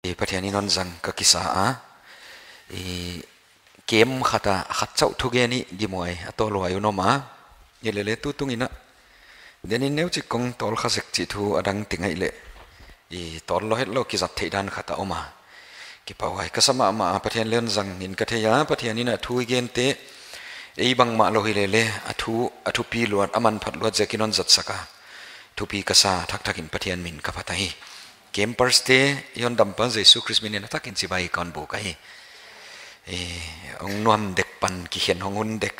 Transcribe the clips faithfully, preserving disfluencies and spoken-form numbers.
I Pathian in hon zang ka kisa a. I kem khat a khat chauh thugen i gimuai a tawlhuai un om a. I lele tutung in a. Denin neuchik kong tawl kha sek chih thu a dang ti ngai leh. I tawl lou het lou kizat theih dan khat a om a. Kipahhuai ka sa mahmah a, Pathian leng zang in ka thei a, Pathian in a thu i gente. Ei bangmah lou hi lele, a thu, a thupi luat, a manphat luat ziakin hon zat sak a. Thupi ka sa, thakthak in Pathian min ka phat ahi. Campers te, i hon dampa Jesu Khrist min in a thak in chibai kon buk ahi. Eh, hong nuam dek pan kikhen hong hun dek.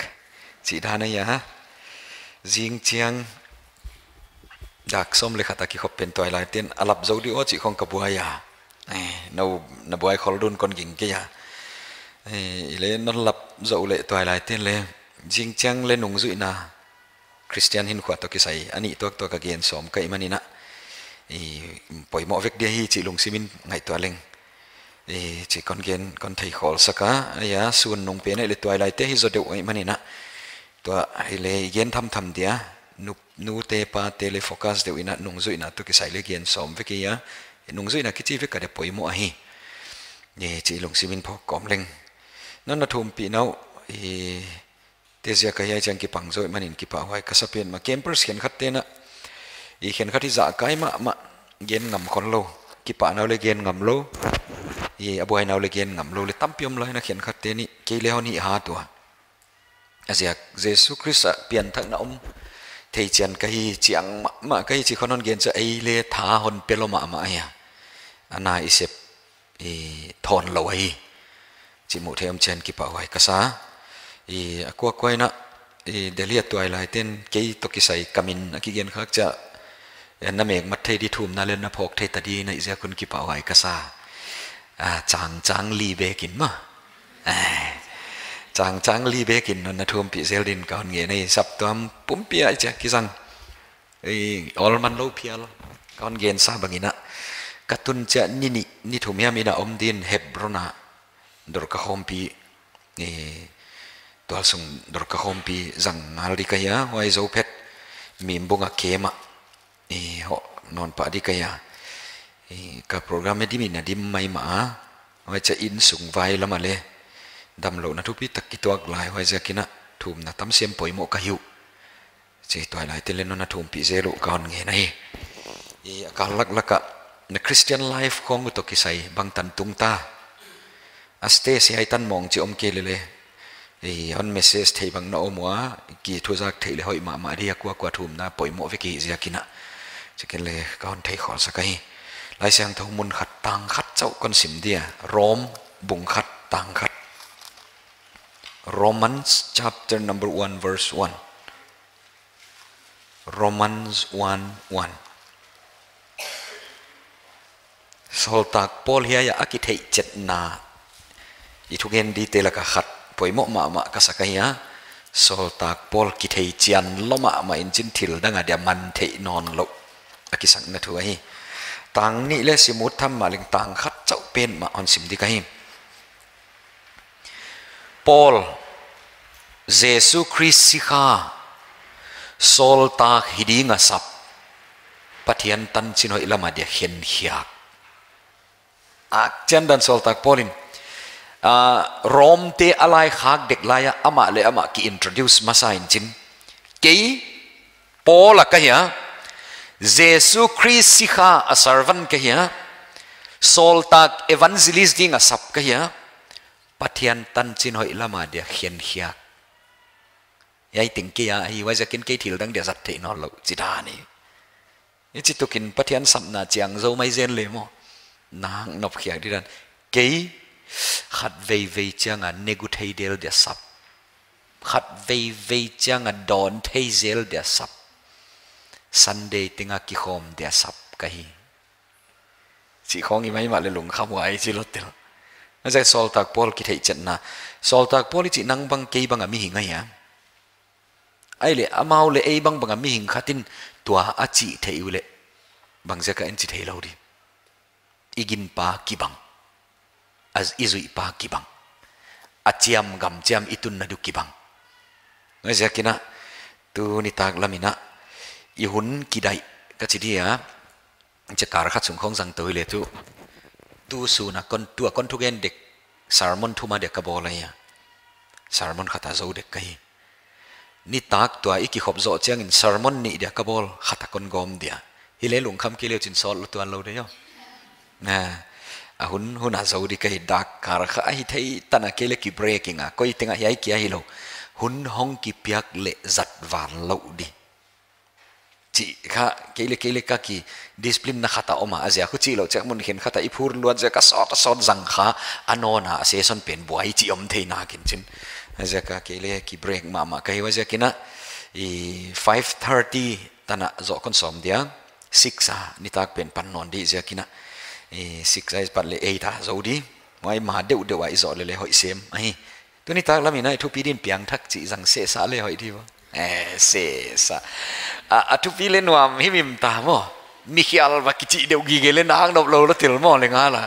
Chih dan ahi a. Zing chiang dak sawm leh khat a kikhop pen tuailai ten a lap zou di aw chih khong ka buai a. Eh, na, na buai khol dun kon ging kei a. Eh, i leh non lap zou leh tuailai ten leh. Zing chiang leh nungzuihna. Christian hinkhua toh kisai a nih tuaktuak a gen sawm ka hih manin a. I poimoh vek dia hi chih lungsim in ngaihtuah leng. I chih kon gen kon thei khol sak a, ahi a, sun nung pen a i leh tuailai te hi zaw deuh ahih manin a. Tua i leh i gen thamtham dia, nu, nute pate leh focus deuh in a nungzuihna toh kisai leh gen sawm vek hi a. Nungzuihna kichi vek a dia poimoh ahi. I chih lungsim in phawk kawm leng. Non na thumpih na uh, i te ziak a hiai chiang kipang zaw ahih manin kipahhuai ka sa petmah. Campers khenkhat ten a, i khenkhat i zahkai mahmah gen ngam khol lou. Kipahna uh leh gen ngam lou. I a buaina uh leh gen ngam lou leh tampi om lai in a khenkhat ten i kei leh hon hih hat ua. A ziak, Jesu Khrist a pianthakna om thei chian ka hi chiang mahmah ka hi chih khong hon gen chiang ei leh tha hon pe lou mahmah ahi a. A na i sep i thawn lou ahi. Chih muh theih om chiang kipahhuai ka sa. I a kuakua in a, i Delhi a tuailai ten kei toh kisai ka min a kigen khak chiang. Eh, na mek mat thei di thumna leh na phawk thei ta di na hih ziak un kipahhuai ka sa. Ah, chang chang li bek in maw. Eh, chang chang li bek in non na thumpih zel din ka hon ngen ahi saptuam pumpi ah i chiang kizang. I, awl man lou phial. Ka hon gen sa bang in a. Ka tun chiang ni nih, ni thum hiam in a om din Hebron a. Dorka khawmpi. I, tualsung dorka khawmpi zang ngal di ka hi a. Huai zoh phet. Mimbung a kem a. I, hoh, nawn pah di ka hi a. I, ka program a dim in a dim maimah a. Huai chiang innsung vai lam a leh. Damlouhna thupitak kituak lai. Huai ziak in a thumna tam siam poimoh ka hi uh. Chih tuailai te leh non a thumpih zel uh ka hon ngen ahi. I a kal laklak ah na Christian life khong uh toh kisai bangtan tung ta. A stage hiai tan mawng chih om kei lele. I hon message thei bang na om ua, kithuzak theih leh hoih mahmah di a kuakua thumna poimoh vek hi ziak in a. Chih ken leh ka hon thei khol sak ahi. Laisiangthou mun khat tang khat chauh kon sim dia. Rom bung khat tang khat. Romans chapter number one verse one. Romans one one. Sawltak Paul hiai a kitheihchetna i thugen dite lak a khat poimoh mahmah ka sa ka hi a. Sawltak Paul kitheichian lou mahmah in chin thil dang a dia man theih nawn lou a kisakna thu ahi. Tang nih leh sim ut tham mah leng tang khat chauh pen mah hon sim di ka hi. Paul, Jesu Khrist sikha, sawltak hi ding a sap, Pathian tanchin hoih lam a dia khenkhiak. A chiandan sawltak Paul in, ah, Rom te a laikhak dek lai a amah leh amah ki introduce masa in chin. Kei, Paul a ka hi a, Jesu Khrist sikha a servant ka hi a, sawltak evangelist ding a sap ka hi a, Pathian tanchin hoih lam a dia khenkhiak. Hiai teng kei a, huaiziakin kei thil dang dia zat theih nawn lou, chih dan ahi. Hichi tukin Pathian sapna chiang zou mai zen leh maw. Nang nop khiak di dan. Kei khat veivei chiang a negu thei del dia sap. Khat veivei chiang a dawn thei zel dia sap. Sunday teng a kikhawm dia sap ka hi. Chih khong i maimah leh lungkham huai chi lou tel. Huaiziak sawltak Paul kitheihchetna. Sawltak Paul i chih nang bang kei bang a mihing ahi a. Ahihleh amau leh ei bangbang a mihing khat in tua a chih theih uleh. Bangziak a en chi thei lou di. I ginpa kibang. A i zuihpa kibang. A chiam gam chiam i tunna di kibang. Huaiziakin a, tuni tak lam in a, i hun kidaih ka chi dia, chakar khat sung khong zang tou leh tu. Tu sun a kon, tua kon thugen dek, sermon thum a dia ka bawl ahi a. Sermon khat a zou dek ka hi. Nitak tua i kikhop zoh chiangin sermon nih dia ka bawl, khat a kon gawm dia. Hileh lungkham kei leh chin sawt lou tuan lou de aw. Na, a hun, hun a zou di ka hi, dak kar kha ahi thei tan a, kei leh ki breaking a, koi teng a hiai kia hilou. Hun hong kipiak leh zat val lou di. Chih kha, kei leh, kei leh ka ki discipline na khat a om a, a ziak uh chih lou chiang mun khen khat a i phur luat ziak a sawt, a sawt zang kha, a nawn a, a session pen buai chih om thei nakin chin. A ziak a kei leh ki break mahmah ka hi, huaiziakin a, i five thirty tan a zoh kon sawm dia, six a nitak pen pan nawn di ziakin a, i six a i pat leh eight a zou di, huai ma deuhdeuh a i zoh leh leh hoih sem ahi. Tuni tak lam in a i thupi din piangthak chih zang sehsa leh hoih di maw. Eh, sehsa. A, a thupi leh nuam himhim ta maw. Mikhial va kichih deuh gige leh nang nop lou lou thil maw leh ngal a.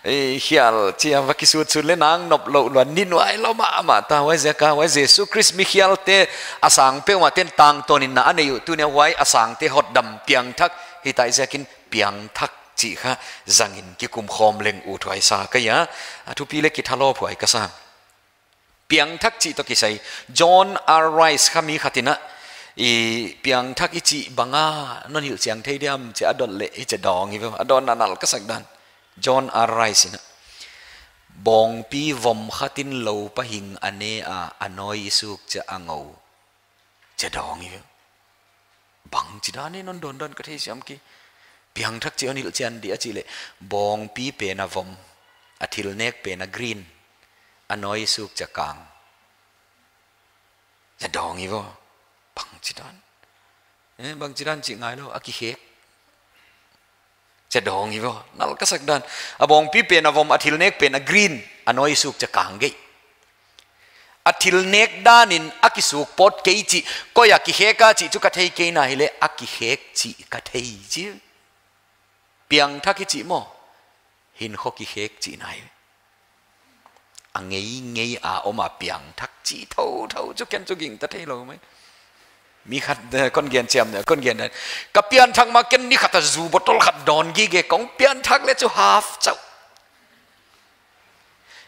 Eh, khial chia va kisutsut leh nang nop lou lou, ni nuai lou mahmah ta, huaiziak a, huai Jesu Khrist mikhialte a sang peuhmah ten tangtawn in na a nei uh, tuni a huai a sangte hotdam piangthak hita ziakin piangthak chih kha zangin kikum khawm leng uthuai sa ka hi a, a thupi leh kithalawphuai ka sa. Piangthak chih toh kisai, John R. Rice kha mi khat in a, i piangthak i chih bang a non hilhchian thei diam chih a dot leh hichi a dawng hi ve, a dawnna nal ka sak dan. John R. Rice in a, bawngpi vom khat in lou pahing a ne a, a nawi i suk chiang a ngou. Chih a dawng hi ve. Bangchidan e non dawn dan ka thei siam kei. Piangthak chih hon hilhchian di a chih leh, bawngpi pen a vom, a thil nek pen a green, a nawi suk chiang a kang. Chih a dawng hi ve. Bangchidan. Eh, bangchidan chih ngai lou, a kikhek. Chih a dawng hi ve. Nal ka sak dan. A bawngpi pen a vom, a thil nek pen a green, a nawi suk chiang a kang gei. A thil nek dan in a kisuk pawt kei chih, koi a kikhek a chih chu ka thei kei na hileh, a kikhek chih ka thei chi. Piangthak i chih maw. Hinkhua kikhek chih na hi. A ngeingei a om a piangthak chih thouthou chu ken chu gingta thei lou mai. Mi khat, eh, kon gen chiam ne, kon gen ne. Ka pianthak ma ken ni khat a zu bottle khat dawn gige, kong pianthak leh chu half chauh.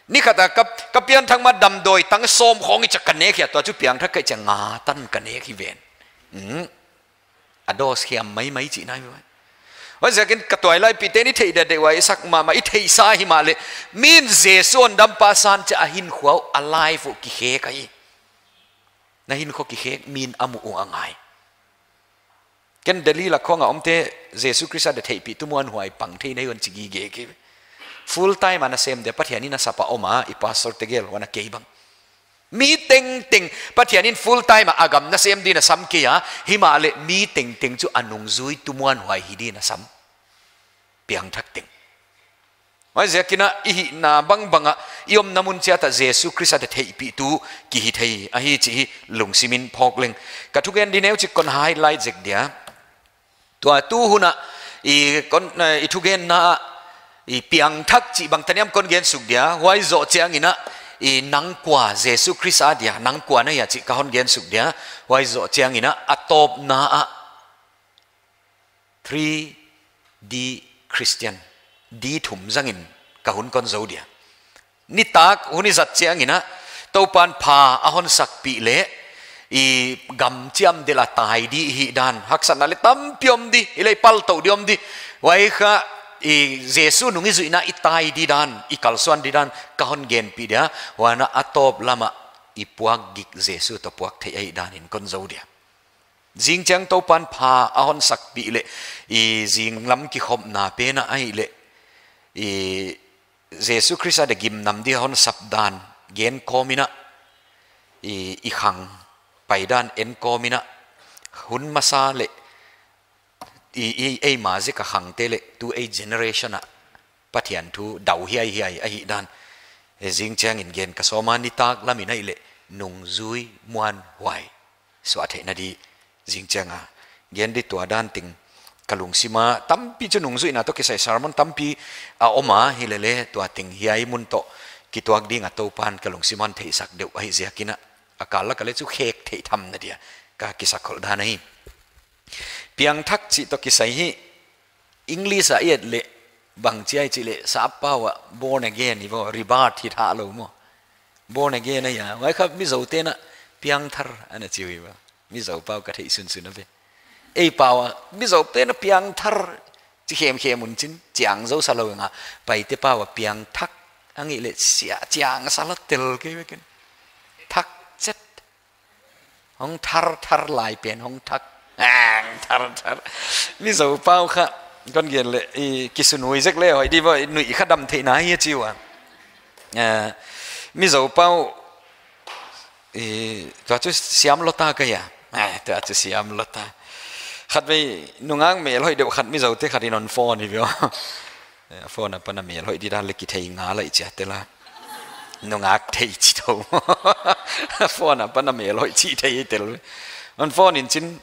Ni khat a ka, ka pianthak ma damdawi tang sawm khawng i chiang ka nek hia, tua chu piangthak ka hi chia nga tan ka nek hi ven. Hmm. A dose hiam maimai chih na hi ve. Huaiziakin ka tuailaipihte ni theih deuhdeuh a i sak mahmah, i theihsa himahleh, min Jesu hondampa san chia a hinkhua uh, a life uh kikhek ahi. Na hinkhua kikhek min a mu uh a ngai. Ken Delhi lak khawng a omte Jesu Khrist a dia theihpih tu muanhuai pang thei na hi un chi gige kei. Full time a nasem dia Pathian in a sap a om a, i pastor te gel huan a kei bang. Mi tengteng Pathian in full time a a gam nasem din a sam kei a, himahleh mi tengteng chu a nungzui tu muanhuai hi din a sam. Piangthak teng. Huaiziakin a i hihna bangbang a, i omna mun chiat a Jesu Khrist a dia theihpih tu ki hi thei ahi chih hi lungsim in phawk leng. Ka thugen di neuchik kon highlight zek dia. Tua tu hun a i kon, eh, i thugenna a i piangthak chih bangtan hiam kon gen suk dia. Huai zoh chiangin a i nang kua Jesu Khrist a dia, nang kua na hia chih ka hon gen suk dia. Huai zoh chiangin a a tawpna a three D Christian, D thum zangin ka hun kon zou dia. Nitak hun i zat chiangin a, Toupan pha a hon sakpih leh, i gam chiam delh a tai di i hih dan, haksatna leh tampi om di, i lei paltou di om di, huai kha, i Jesu nung i zuihna i tai di dan, i kalsuan di dan, ka hon genpih dia, huan a a tawp lam a, i puak gik Jesu toh puak theih ahih dan in kon zou dia. Zingchiang Toupan pha a hon sakpih leh, i zinglam kikhopna pen a ahihleh, i Jesu Khrist a dia gimnam di hon sap dan, gen kawm in a, i, i khang pai dan en kawm in a, hun masa leh, i, i, eima zek a khangte leh, tu ei generation a, Pathian thu dau hiaihiai ahih dan. E, zingchiang in gen ka sawm a, nitak lam in ahihleh, nungzui muanhuai suah theihna di zingchiang a gen di tua dan teng ka lungsim a tampi chu nungzuihna toh kisai sermon tampi a om a, hileleh tua teng hiai mun toh kituak ding a Toupan ka lungsim a hon theihsak deuh ahih ziakin a, a kal lak a leh chu khek theih tham na dia ka kisakhol dan ahi. Piangthak chih toh kisai hi English a i et leh Bang chia i chih leh sap pau ah born again i vo, rebirth hi tha lou maw. Born again a ia, huai kha Mizo te'n a piangthar ana chi ui vo. Mizo pau ka theih sunsun a ve. Ei pau ah Mizo te'n a piangthar chi khemkhem un chin, chiang zou sa lou nga. Paite pau ah piangthak a ngih leh sia, chiang sa lou tel kei ve ken. Thak chet. Hong thar thar lai pen hong thak. Ang thar thar. Mizo pau kha kon gen leh i kisunui zek leh hoih di vo, i nuih kha dam theihna hi chi ua. Eh, Mizo pau, i, tua chu siam lou ta ka ia. Eh, tua chu siam lou ta. Khatvei nungak mel hoih deuh khat Mizo te khat in hon phone hi ve ua. Eh, phone apan a mel hoih di dan leh kithei ngal lai chia tel a. Nungak thei chi tou. Phone apan a mel hoih chi thei tel. Hon phone in chin,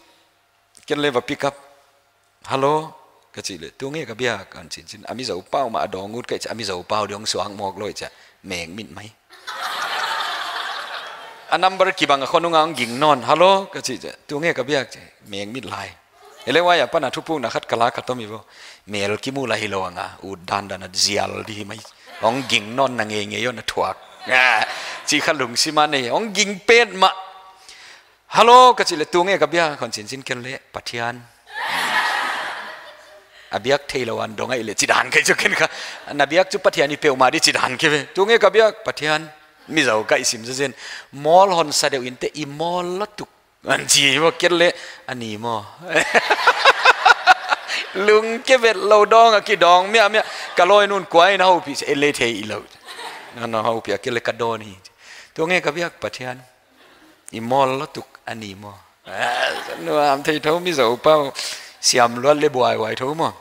ken leh va pick up. Hello, ka chih leh, tu nge ka biak, hon chin chin. A Mizo pau mah a dawng ut ka i chia, a Mizo pau di hong suak mawk lou i chia. Meng mit mai. A number kibang a khonung a hong ging nawn. Hello, ka chih chia, tu nge ka biak chia. Meng mit lai. Ei leh huai apan a thupukna khat ka la kha tom i vo. Mel kimu lai hi lou nga, ut dandan a zial di hi mai. Hong ging nawn na ngeingei hon a thuak. Ah, chi kha lungsim a nei, hong ging petmah. Hello, ka chih leh tu nge ka biak, hon chin chin ken leh, Pathian. A biak theilou a dong a i leh chi dan kei chu ken kha. Na biak chu Pathian i peuhmah di chi dan kei ve. Tu nge ka biak, Pathian. Mizo ka i sim zezen. Mawl hon sa deuh in te i mawl lou tuk. Hon chi vo ken leh, a ni maw. Lungke vet lou dawng a kidawng miahmiah. Ka lawi nu'n kua'n a houpih, ei leh thei i lou. Ana houpih a ken leh ka dawn hi. Tu nge ka biak Pathian. I mawl lou tuk a ni maw. Ah, nuam thei thou Mizo pau. Siam luat leh buaihuai thou maw.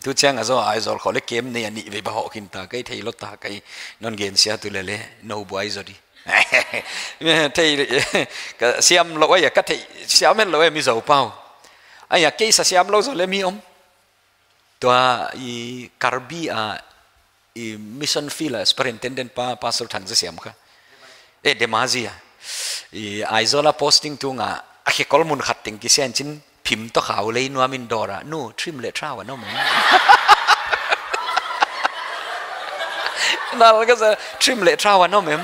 Tu chiang a zaw Aizawl khua leh kem nei a nih vei ba hoh khin ta kei thei lou ta kei non gen sia tu leh leh nou buai zaw di. Thei, ka siam lou a ia ka theih, siam het lou a Mizo pau. A ia kei sa siam lou zaw leh mi om. Tua i Karbi a i mission field a superintendent pa, Pastor Thangzasiam kha. Eh, Demazi a. I Aizawl a posting tung a, a khekol mun khat teng kisian chin phim toh khau lei nuam in dawr a. Nu, trim leh thau a nom em. Nal ka sa, trim leh thau a nom em.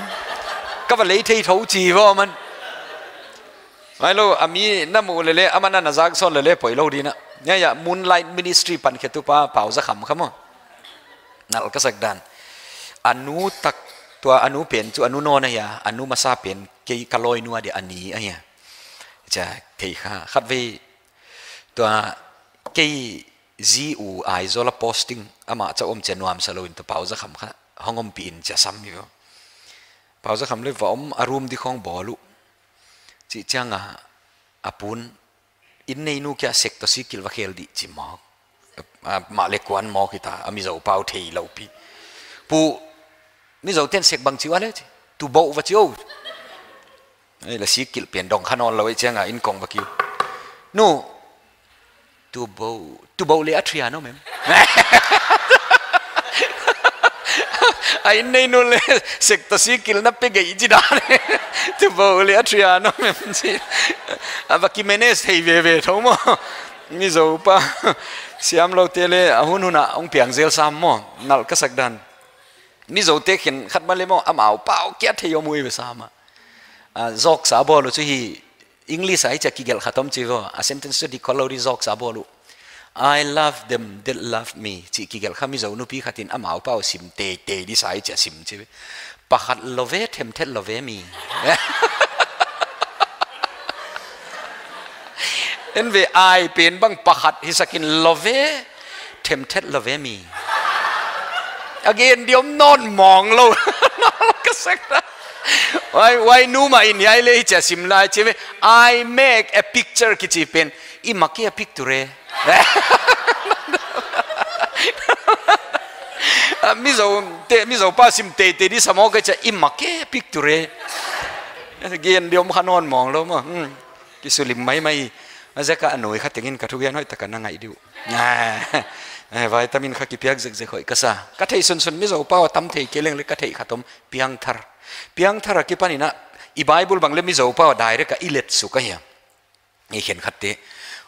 Ka va lei thei thou chi vo man. Mai lou, a mi na mu leh leh, aman ana zak sawn leh leh, poi lou di na. Nia ia, Moonlight Ministry pan khetu pa, Pau Za Kham kha maw. Nal ka sak dan. A nu tak, tua a nu pen chu, a nu nawn a ia, a nu masa pen, kei ka lawi nu a dia a ni a ia. Chia, thei kha, khatvei, tua, kei zi u Aizawl a posting, amah cha om chia nuam sa lou in tua Pau Za Kham kha, hong ompih in chia sam hi vo. Pau Za Kham leh va om a room di khong bawl uh. Chih chiang a, a pu'n, inn neinu kia sek toh sikil va khel di chi mawk. A, amah leh kuan mawk hi ta, a Mizo pau thei lou pi. Pu, Mizo te'n sek bang chi ua leh chi. Tubou va chi o. Ei leh sikil pen dong kha nawn lou ei chiang a inn kong va kiu. Nu, tubou, tubou leh a thia nom em. A inn neinu leh sek toh sikil na pe gei chi dan. Tubou leh a thia nom em chi. A va ki manage thei veve thou maw. Mizo pa. Siam lou te leh a hun hun a hong piang zel sam maw. Nal ka sak dan. Mizo te khenkhat mah leh maw, amau pau kia thei om ui ve sam a. Ah, zawk sa bawl uh chu hi English a hi chia kigelh khat om chi vo. A sentence chu dik khol lou di zawk sa bawl uh. "I love them that love me," chi kigelh kha Mizo nupi khat in amau pau sim teitei di sa hi chia sim chi ve. "Pakhat lou ve, themthet lou ve mi." En ve, "I" pen bang pakhat hi sak in, "lou ve, themthet lou ve mi." Again, di om nawn mawng lou. Ka sak ta. Wai, wai nu mah in hiai leh hi chia sim lai chi ve. "I make a picture" kichi pen. "I make a picture." Ah, Mizo te, Mizo pa sim teitei di sa maw ka chia, "I make a picture." Again, di om kha nawn mawng lou maw. Hmm. Kisulim maimai. A ziak a nui kha tengin ka thugen hoih taka na ngaih di uh. Ah, eh, vitamin kha kipiak zekzek hoih ka sa. Ka theih sunsun Mizo pau a tam thei kei leng leh ka theih khat om piangthar. Piangthar a kipan in a i Bible bang leh Mizo pau a direct a i let suk ahi a. I khenkhat te.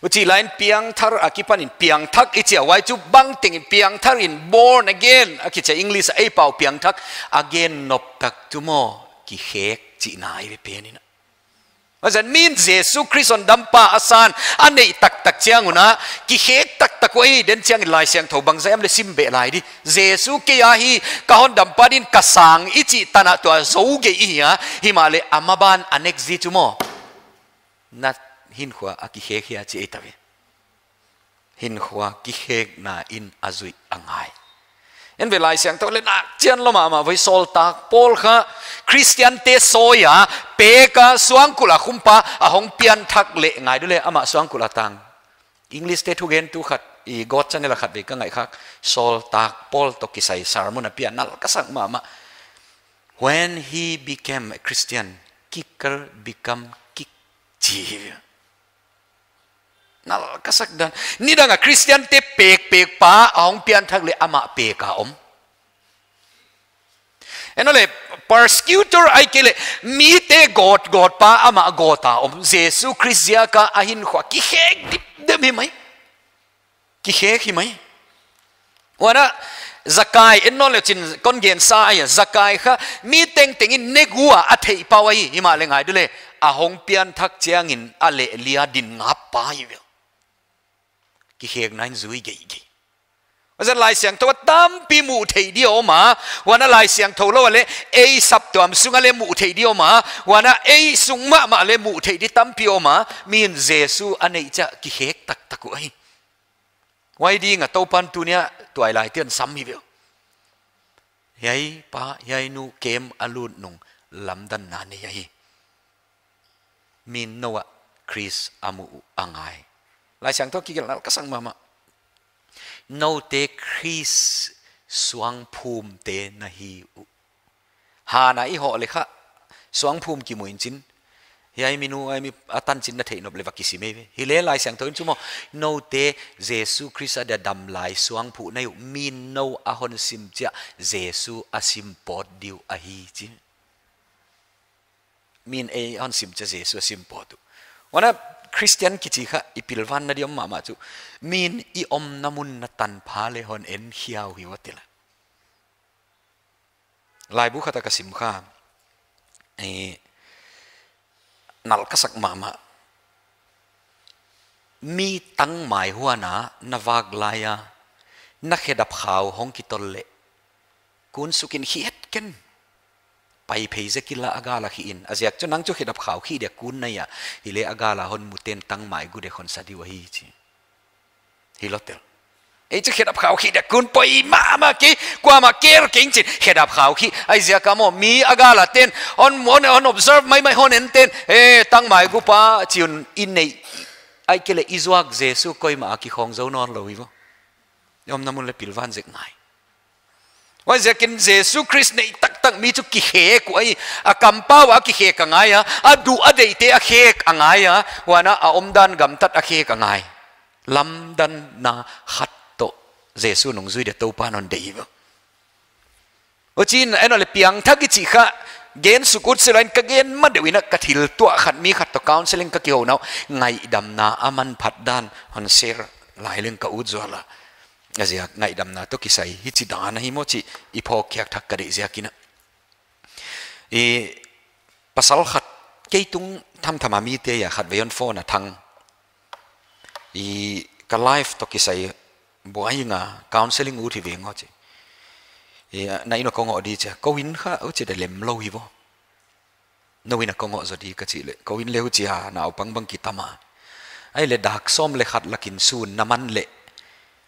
Huchi lain piangthar akipanin piangthak i chi a, huai chu bangteng in piangthar in born again a kichi a, English a ei pau piangthak a gen nop tak chu maw, kikhek chihna ahi ve pen in. Huaiziakin Jesu Khrist hon dampa a san a neih taktak chiang un a, kikhek taktak uh ahi, den chiangin Laisiangthou bangzah hiam leh sim beh lai di. Jesu kei ahi, ka hon dampa din ka sang i chih tan a tua zou gei i hi a, himahleh a maban a next di chu maw, na hinkhua a kikhek hia chih ei ta ve. Hinkhua kikhekna in a zuih a ngai. En ve, Laisiangthou leh nak chian lou mahmah voi, sawltak Paul kha Christian te sawi a, pek a, suangkulh a khumpa a hong pianthak leh, ngai di leh, amah suangkulh a tang. English te thugentu khat, i God Channel a khatvei ka ngaihkhak, sawltak Paul toh kisai sermon a pia, nal ka sak mahmah. When he became a Christian, kicker become kick, chi. Nal ka sak dan. Nidang a Christian te pekpek pa a hong pianthak leh amah pek a om. En leh, persecutor ahihkeileh mite gawtgawt pa amah gawt a om. Jesu Khrist ziak a a hinkhua kikhek dipdem hi mai. Kikhek hi mai. Huan a, Zakai en nawn leh chin kon gensa ahi a, Zakai kha mi tengteng in ne gua a theih pa uh ahi, himahleh ngai di leh, a hong pianthak chiangin a lehlia din ngap pa hi ve. Kikhekna in zui geigei. Huaiziakin Laisiangthou a tampi muh theih di om a, huan a Laisiangthou lou a leh ei saptuam sung a leh muh theih di om a, huan a ei sung mahmah leh muh theih di tampi om a, min Jesu a neih chiah kikhek taktak uh ahi. Huai ding a Toupan tuni a tuailai te'n sam hi ve. Hiai pa, hiai nu kem a lut nung lamdanna nei ahi. Min nou ah Khrist a muh uh a ngai. Laisiangthou kigelh nal ka sak mahmah. Noute Khrist suangphumte na hi uh. Han a i hoh leh kha, suangphum kimu in chin, hiai mi nu, hiai mi a tan chin na theih nop leh va kisim ei ve. Hileh Laisiangthou in chu maw, noute Jesu Khrist a dia damlai suangphuh na hi uh, min nou a hon sim chiah Jesu a sim pawt di uh ahi chi. Min ei hon sim chiah Jesu a sim pawt uh. Huan a Christian kichi kha i pilvan na di om mahmah chu, min i omna mun na tanpha leh hon en khia uh hi ua ti la. Laibu khat a ka sim kha, eh, nal ka sak mahmah. Mi tangmai huan a na vak lai a, na khedap khau hong kitol leh, kun suk in khi het ken. Pai phei zek in la a gal a khi in. A ziak chu nang chu khedap khau khi dia kun na hia. Hileh a gal a hon mu te'n tangmai gu dek hon sa di uh ahi chi. Hilou tel. Ei chu khedap khau khi dia kun poi mahmah kei, kuamah care kei in chin, khedap khau khi. Huaiziak a maw, mi a gal a te'n, hon, hon, hon observe maimai hon en te'n, eh, tangmai gu pa chi un i neih. Ahihkeileh i zuak Jesu koimah a kikhawng zou nawn lou hi vo. I omna mun leh pilvan zek ngai. Huaiziakin Jesu Khrist neih taktak mi chu kikhek uh ahi, a kampau a kikhek a ngai a, a duh a deihte a khek a ngai a, huan a a omdan gamtat a khek a ngai. Lamdanna khat toh Jesu nungzui dia Toupan hon deih hi vo. Huchiin, en leh piangthak i chih kha, gen suk ut selain ka gen ma deuh in a ka thil tuah khat mi khat toh counseling ka kihou nau, ngaihdamna a manphat dan hon share lai leng ka ut zual a. A ziak ngaihdamna toh kisai hichi dan ahi maw chih i phawkkhiak thak ka deih ziakin a. I pasal khat kei tung thamtham a mite a khatvei hon phone a, Thang, i ka life toh kisai buai nga, counseling ut hi veng aw chi. I, na inn uah kon ngoh di chia, kou inn kha u chi da lem lou hi vo. Nou inn a kon ngoh zaw di ka chih leh, kou inn leh u chi a, naupang bang kitam a. Ahihleh dak sawm leh khat lak in sun na man leh,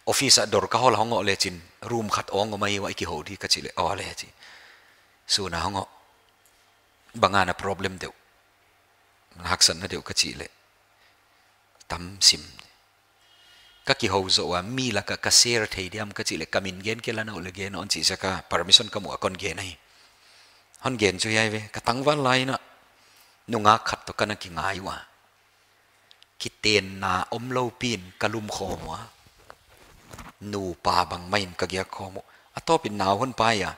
office ah dawr ka hol a hong ngoh leh chin, room khat ong om ahi ua, i kihou di ka chih leh, aw leh chi. Sun a hong ngoh. Bang a na problem deuh, haksatna deuh ka chih leh, tam sim. Ka kihou zoh ua, mi lak ah ka share thei diam ka chih leh, ka min gen kei la, nou leh gen un chih ziak a permission ka muh a kon gen ahi. Hon gen chu hiai ve, ka tangval lai in a, nungak khat toh ka na kingai ua. Kitenna omlou pi'n ka lum khawm ua. Nupa bang mah in ka giak khawm uh. A tawp in nau hon pai a.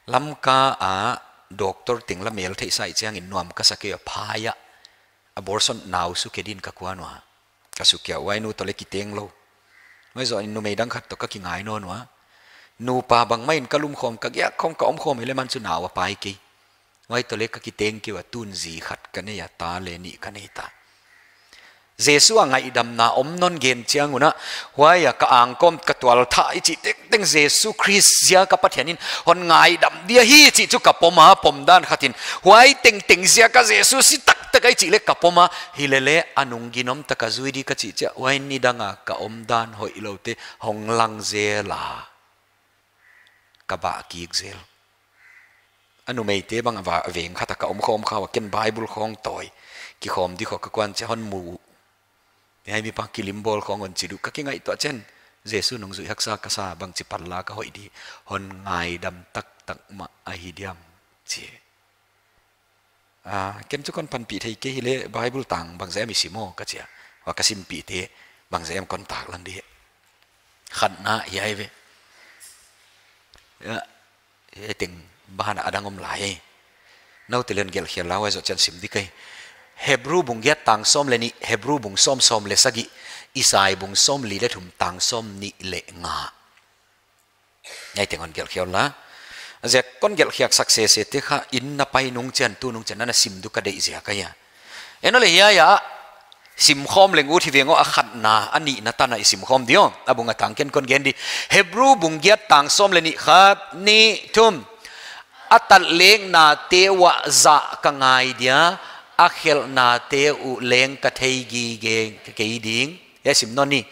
Lamka a doctor teng la mel theih sai chiangin nuam ka sa kei a, phai a. Abortion nau sukhe din ka kuan ua. Ka sukia, huai nu toh leh kiteng lou. Huai zoh in numei dang khat toh ka kingai nawn ua. Nupa bangmah in ka lum khawm, ka giak khawm, ka om khawm, hileh aman chu nau a pai kei. Huai toh leh ka kiteng kei ua, tun zi khat ka nei a, ta leh nih ka nei ta. Jesu a ngaihdamna om nawn gen chiang un a, huai a ka angkawm ka tual thah i chih tengteng Jesu Khrist ziak a Pathian in hon ngaidam dia hi chih chu ka pom a, pom dan khat in. Huai tengteng ziak a Jesu si taktak a i chih leh ka pom a, hilele a nung ginom tak a zui di ka chih chiah, huai nidang a ka omdan hoihlou te hong lang zel a, ka bah kik zel. A numeite bang a va-, veng khat a ka om khawm kha ua, ken Bible khawng tawi kikhawm di khawng ka kuan chiah hon mu. Hiai mipa kilim bawl khawng hon chi uh, ka kingaihtuah chiang, Jesu nungzui haksa ka sa, bangchi palla ka hoih di, hon ngaidam taktak mah ahi diam, chi. Ah, ken chu kon panpih thei kei hileh Bible tang bangzah em i sim aw ka chia. Huai ka simpihte bangzah em kon taklang di. Khatna hiai ve. Ya, hiai teng bang a dang om lai. Naute leng gelh khial la, huai zoh chiang sim di kei. Hebru bung giat tang sawm leh nih, Hebru bung sawm, sawm leh sagih, Isai bung sawmli leh thum tang sawmnih leh nga. Hiai teng hon gelh khial la. Ziak kon gelh khiak sak sese te kha, inn na pai nung chiang, tu nung chiang na na sim di ka deih ziak ahi a. Enaw leh hiai a sim khawm leng ut hi veng aw, a khatna, a nihna tan a i sim khawm di aw. A bung a tang ken kon gen di. Hebru bung giat tang sawm leh nih, khat, nih, thum. A tatleknate uah zah ka ngai dia, a khelhnate uh leng ka thei gige kei ding. Hiai sim nawn ni.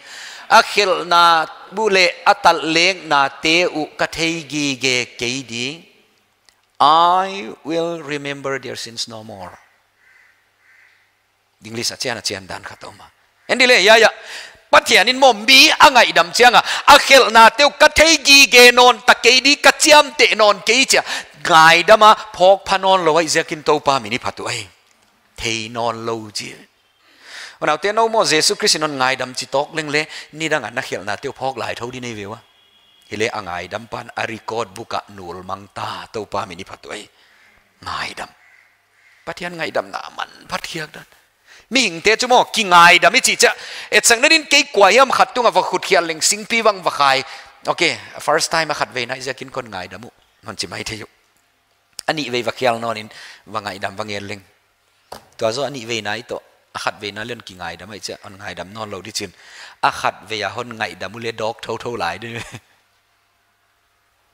A khelhna uh leh a tatleknate uh ka thei gige kei ding. I will remember their sins no more. English a chiang a chiang dan khat om a. Enaw leh hiai a, Pathian in maw mi a ngaihdam chiang a, a khelhnate uh ka thei gige nawn ta kei di, ka chiamteh nawn kei chia, ngaidam a phawk pha nawn lou ahih ziakin Toupa min i phat uh ahi. Thei nawn lou chi. Unaute, nou maw Jesu Khrist in hon ngaidam chi tawk leng leh, nidang a na khelhnate uh phawk lai thou di nei ve ua. Hileh a ngaidam pan a record book ah nulmang ta, Toupa min i phat uh ahi. Ngaidam. Pathian ngaihdamna manphat khiak dan. Mihingte chu maw, kingaidam i chih chiah. Etsakna din kei kua hiam khat tung a va khut khial leng singpi bang va khai. Okay, first time a khatveina ahih ziakin kon ngaidam uh. Hon chi mai thei uh. A nihvei va khial nawn in va ngaihdam va ngel leng. Tua zoh a nihveina i toh, a khatveina leng kingaidam ahih chiah, hon ngaidam nawn lou di chin. A khatvei a hon ngaihdam uh leh dawk thouthou lai di.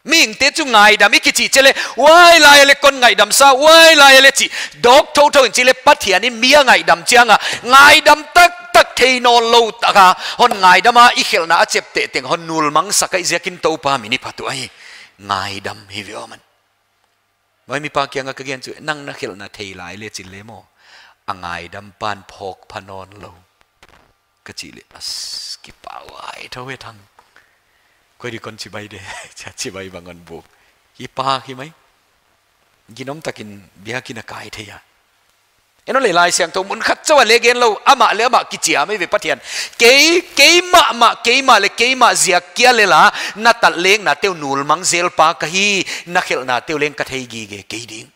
Mihingte chu ngaidam i kichih chiang leh, huai lai leh kon ngaihdam sa, huai lai leh chih, dawk thouthou in chih leh Pathian in mi a ngaihdam chiang a, ngaidam taktak thei nawn lou tak a, hon ngaidam a i khelhna a chepteh teng hon nulmang sak ahih ziakin Toupa min i phat uh ahi. Ngaidam hi ve aw man. Huai mipa kiang a ka gen chu, nang na khelhna thei lai leh chin leh maw, a ngaidam pan phawk pha nawn lou. Ka chih leh, as, kipahhuai thou e thang. Koi di kon chibai de, chia chibai bang hon buk. Kipak hi mai. Ginom takin biakin a kai thei a. Enaw leh Laisiangthou mun khat chauh a leh gen lou, amah leh amah kichiam mai ve Pathian. Kei, keimah mah, keimah leh keimah ziak kia leh la, na tatleknate uh nulmang zel pa ka hi, na khelhnate uh leng ka thei gige kei ding.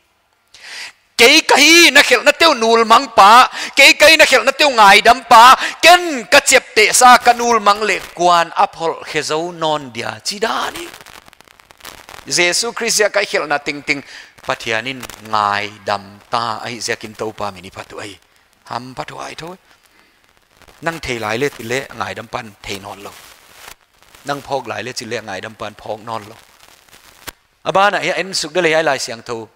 Kei ka hi na khelhnate uh nulmang pa, kei ka hi na khelhnate uh ngaidam pa, ken ka chepteh sa ka nulmang leh kuan a pholh khe zou nawn dia chi dan hi. Jesu Khrist ziak a i khelhna tengteng Pathian in ngaidam ta ahih ziakin Toupa min i phat uh ahi. Hamphathuai thou. Nang thei lai leh chin leh ngaidam pan thei nawn lou. Nang phawk lai leh chin leh ngaidam pan phawk nawn lou. A ban ah hiai en suk di leh hiai Laisiangthou.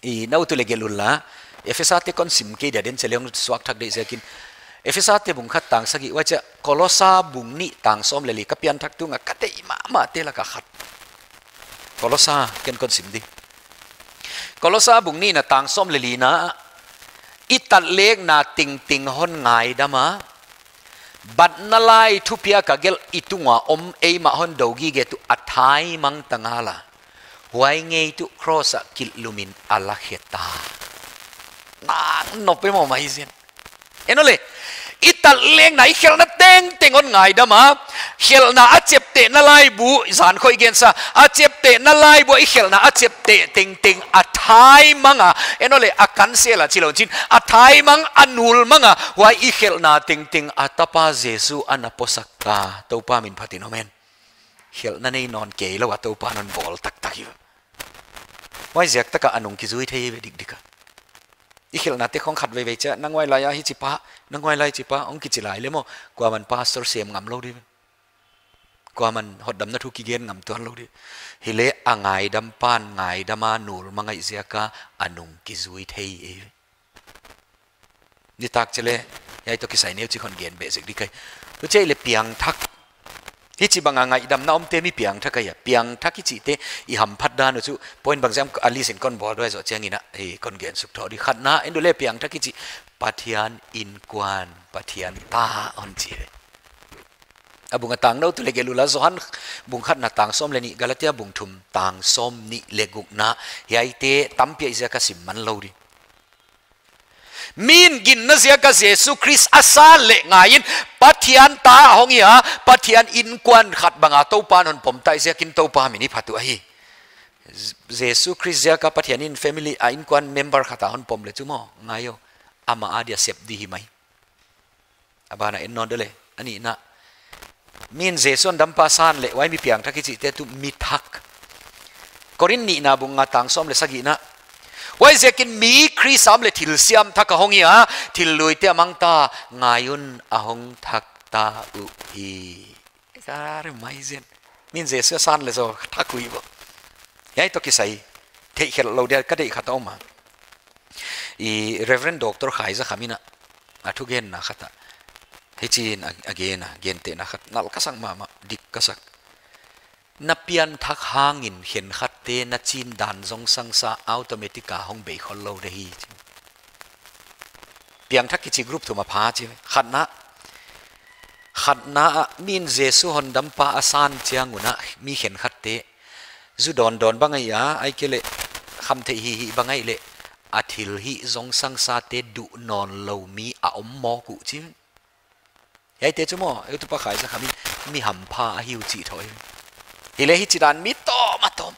I nou tu leh gelh un la, Ephesa te kon sim kei dia den cheleng suak thak deih ziakin. Ephesa te bung khat tang sagih huai chia Kolosa bung nih tang sawm leh li ka pianthak tung a ka deih mahmah te lak a khat. Kolosa ken kon sim di. Kolosa bung nihna tang sawm leh lina, i tatlekna tengteng hon ngaidam a, batna lai thupiak a gelh i tung ua om eimah hon dou gige tuh a thaimang ta ngal a. Huai ngei tuh cross ah kilhlum in a la khe ta. Nang nop e maw mai zen. Enaw leh, I tat leng na i khelhna tengteng hon ngaidam a, khelhna a cheptehna laibu, zan khawng i gen sa, a cheptehna laibu, i khelhna a chepteh tengteng a thaimang a, en aw le a cancel a chi lou chin, a thaimang a nulmang a, huai i khelhna tengteng a tapa Jesu ana puaksak ta, Toupa min phatin om hen. Khelhna nei nawn kei lou a Toupa'n hon bawl taktak hi. Huaiziak tak a a nung kizui thei ve dikdik a. I khelhnate khong khat veivei chia, nang huai lai a hichi pa, nang huai lai chi pa, hong kichi lai le maw, kuaman pastor sem ngam lou di. Kuaman hotdamna thu kigen ngam tuan lou di. Hileh a ngaidam pan, ngaidam a nulmang ahih ziak a a nung kizui thei e. Nitak cheleh, hiai toh kisai neu chik hon gen beh zek di kei. Huchi leh piangthak. Hichibang a ngaihdamna omte mi piangthak ahi a. Piangthak i chihte i hamphat dan uh chu, point bangzah a list in kon bawl duai zoh chiangin a, hei kon gen suk thou di. Khatna, en aw le piangthak i chih, Pathian innkuan, Pathian ta hon chi ve. A bung a tang nou tu le gelh ula, Johan bung khatna tang sawm le nih, Galatia bung thum tang sawmnih le gukna, hiaite tampi ahih ziak a sim man lou di. Min ginna ziak a Jesu Khrist a san leh ngaiin Pathian ta a hong hi a, Pathian innkuan khat bang a Toupa'n hon pom ta ahih ziakin Toupa min i phat uh ahi. Jesu Khrist ziak a Pathian in family a innkuan member khat a hon pom le chu maw, ngai aw, amah a dia sep di hi mai. A ban ah en nawn di le, a nihna. Min Jesu hon dampa san leh, huai mi piangthak i chihte tuh mi thak. Korinth nihna bung nga tang sawm le sagihna. Huaiziakin mi Khrist a om leh thilsiam thak a hong hi a, thil luite a mang ta, ngai un a hong thak ta uhi. Kar mai zen. Min Jesu a san leh zaw thak uhi bo. Hiai toh kisai. Theih khelh lou dia ka deih khat a om a. I Reverend Doctor Khaizakham in a, a thugenna khat ah, hichiin a, a gen a, gentehna khat, nalh ka sak mahmah, dik ka sak. Na pianthak hangin khenkhatte na chin dan zongsangsa automatic a hong bei khol lou di hi chi. Piangthak kichi group thum a pha chi. Khatna, khatna ah min Jesu hon dampa a san chiang un a mi khenkhatte zu dawndawn bang ahi a, ahihkeileh khamtheih hihih bang ahih leh, a thil hih zongsangsate duh nawnlou mi a om mawk uh chi. Hiaite chu maw, heutupa Khaizakham in mi hampha ahi uh chih thou hi. Hileh hichidan mi tawm a tawm.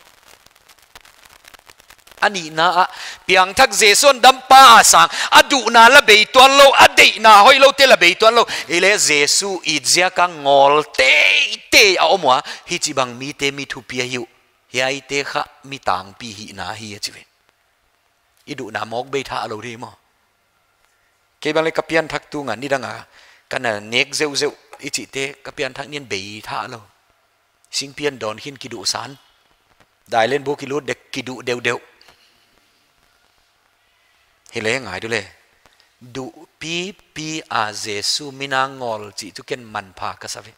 A nihna ah, piangthak Jesu hon dampa a sang, a duhna la bei tuanlou, a deihna hoihloute la bei tuanlou. Hileh Jesu i ziak a ngawl teitei a om ua, hichibang mite mi thupi ahi uh. Hiaite kha mi tangpi hihna hi a chi ve. I duhna mawk bei thalou di maw. Kei bang leh ka pianthak tung a nidang a, ka na nek zeuhzeuh i chihte ka pianthak ni'n bei thalou. Singpian dawn khin kiduh san. Dailen bu kilut dek kiduh deuhdeuh. Hileh ngai di le. Duh pipi a Jesu min a ngawl chih chu ken manpha ka sa ve.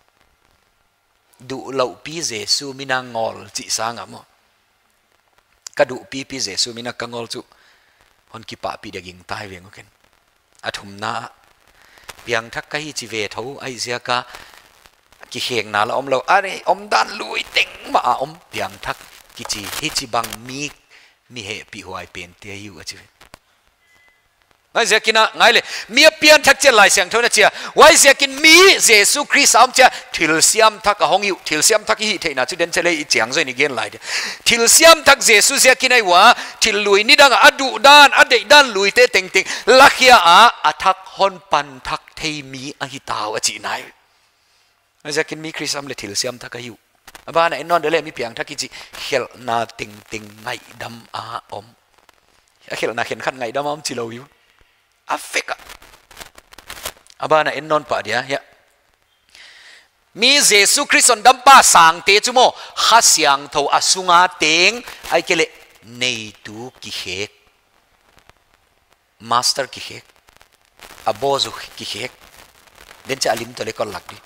Duh loupi Jesu min a ngawl chih sang a maw. Ka duh pipi Jesu min a ka ngawl chu hon kipahpih dia gingta hi veng uh ken. A thumna, piangthak ka hi chi ve thou, ahih ziak a kikhekna la omlou. Ahi, omdan lui teng mah a om piangthak kichi hichibang mi, mi hehpihhuai pente ahi uh a chi ve. Huaiziakin a, ngai le, mi a pianthak chiang Laisiangthou in a chi a. Huaiziakin mi Jesu Khrist a om chiang, thilsiam thak a hong hi uh, thilsiam thak i hih theihna chu den cheleh i chiang zaw in i gen lai di. Thilsiam thak Jesu ziakin ahi ua, thil lui nidang a, a duhdan, a deihdan luite tengteng, lakhia a, a thak hon pan thak thei mi ahi ta uh a chihna ahi. Huaiziakin mi Khrist a om leh thilsiam thak ahi uh. A ban ah en nawn di le mi piangthak kichi khelhna tengteng ngaihdam a om. A khelhna khenkhat ngaihdam a om chilou hi uh. A fek a. A ban ah en nawn pah dia, hiah. Mi Jesu Khrist hon dampa sangte chu maw, Kha Siangthou a sunga teng, ahihkeileh neitu kikhek. Master kikhek. A baw zu kikhek. Den chiah a lim toh le kol lak di.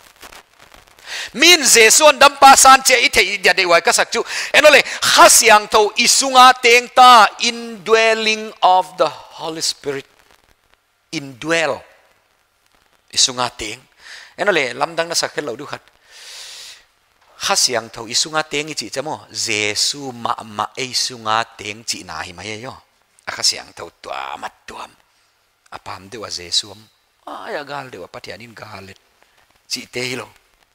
Min Jesu hon dampa san chiang i theih dia deihhuai ka sak chu. En aw le, Kha Siangthou i sunga teng ta, indwelling of the Holy Spirit. Indwell. I sunga teng. En aw le, lamdang na sak khelh lou di uh khat. Kha Siangthou i sunga teng i chih chiang maw, Jesu mahmah ei sunga teng chihna hi mai aw. A Kha Siangthou tuam a tuam. A pam deuh a Jesu om. Ai, a gal deuh a Pathian in gal let chihte hilou.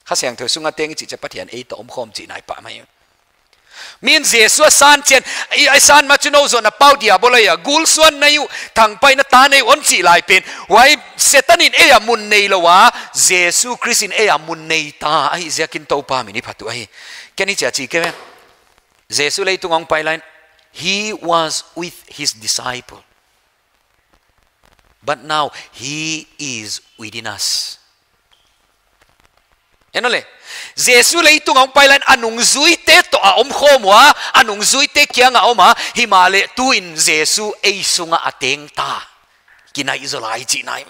Kha Siangthou sunga teng i chih chiang Pathian ei toh omkhawm chihna i pah mai. Min Jesu a san chiang, i, a san ma chu nou zonna pau Diabol ahi a, gul suan na hi uh, thangpaihna ta na hi uh hon chih lai pen. Huai Setan in ei a mun neilou a, Jesu Khrist in ei a mun nei ta, ahihziakin Toupa min i phat uh ahi. Ken i chia chi ke ve. Jesu leitung a hong pai lai in, he was with his disciple. But now, he is within us. En aw le, Jesu leitung a hong pai lai in a nungzuite toh a omkhawm ua, a nungzuite kiang a om a, himahleh tuin Jesu ei sunga a teng ta. Kinai zo lai chihna ahi.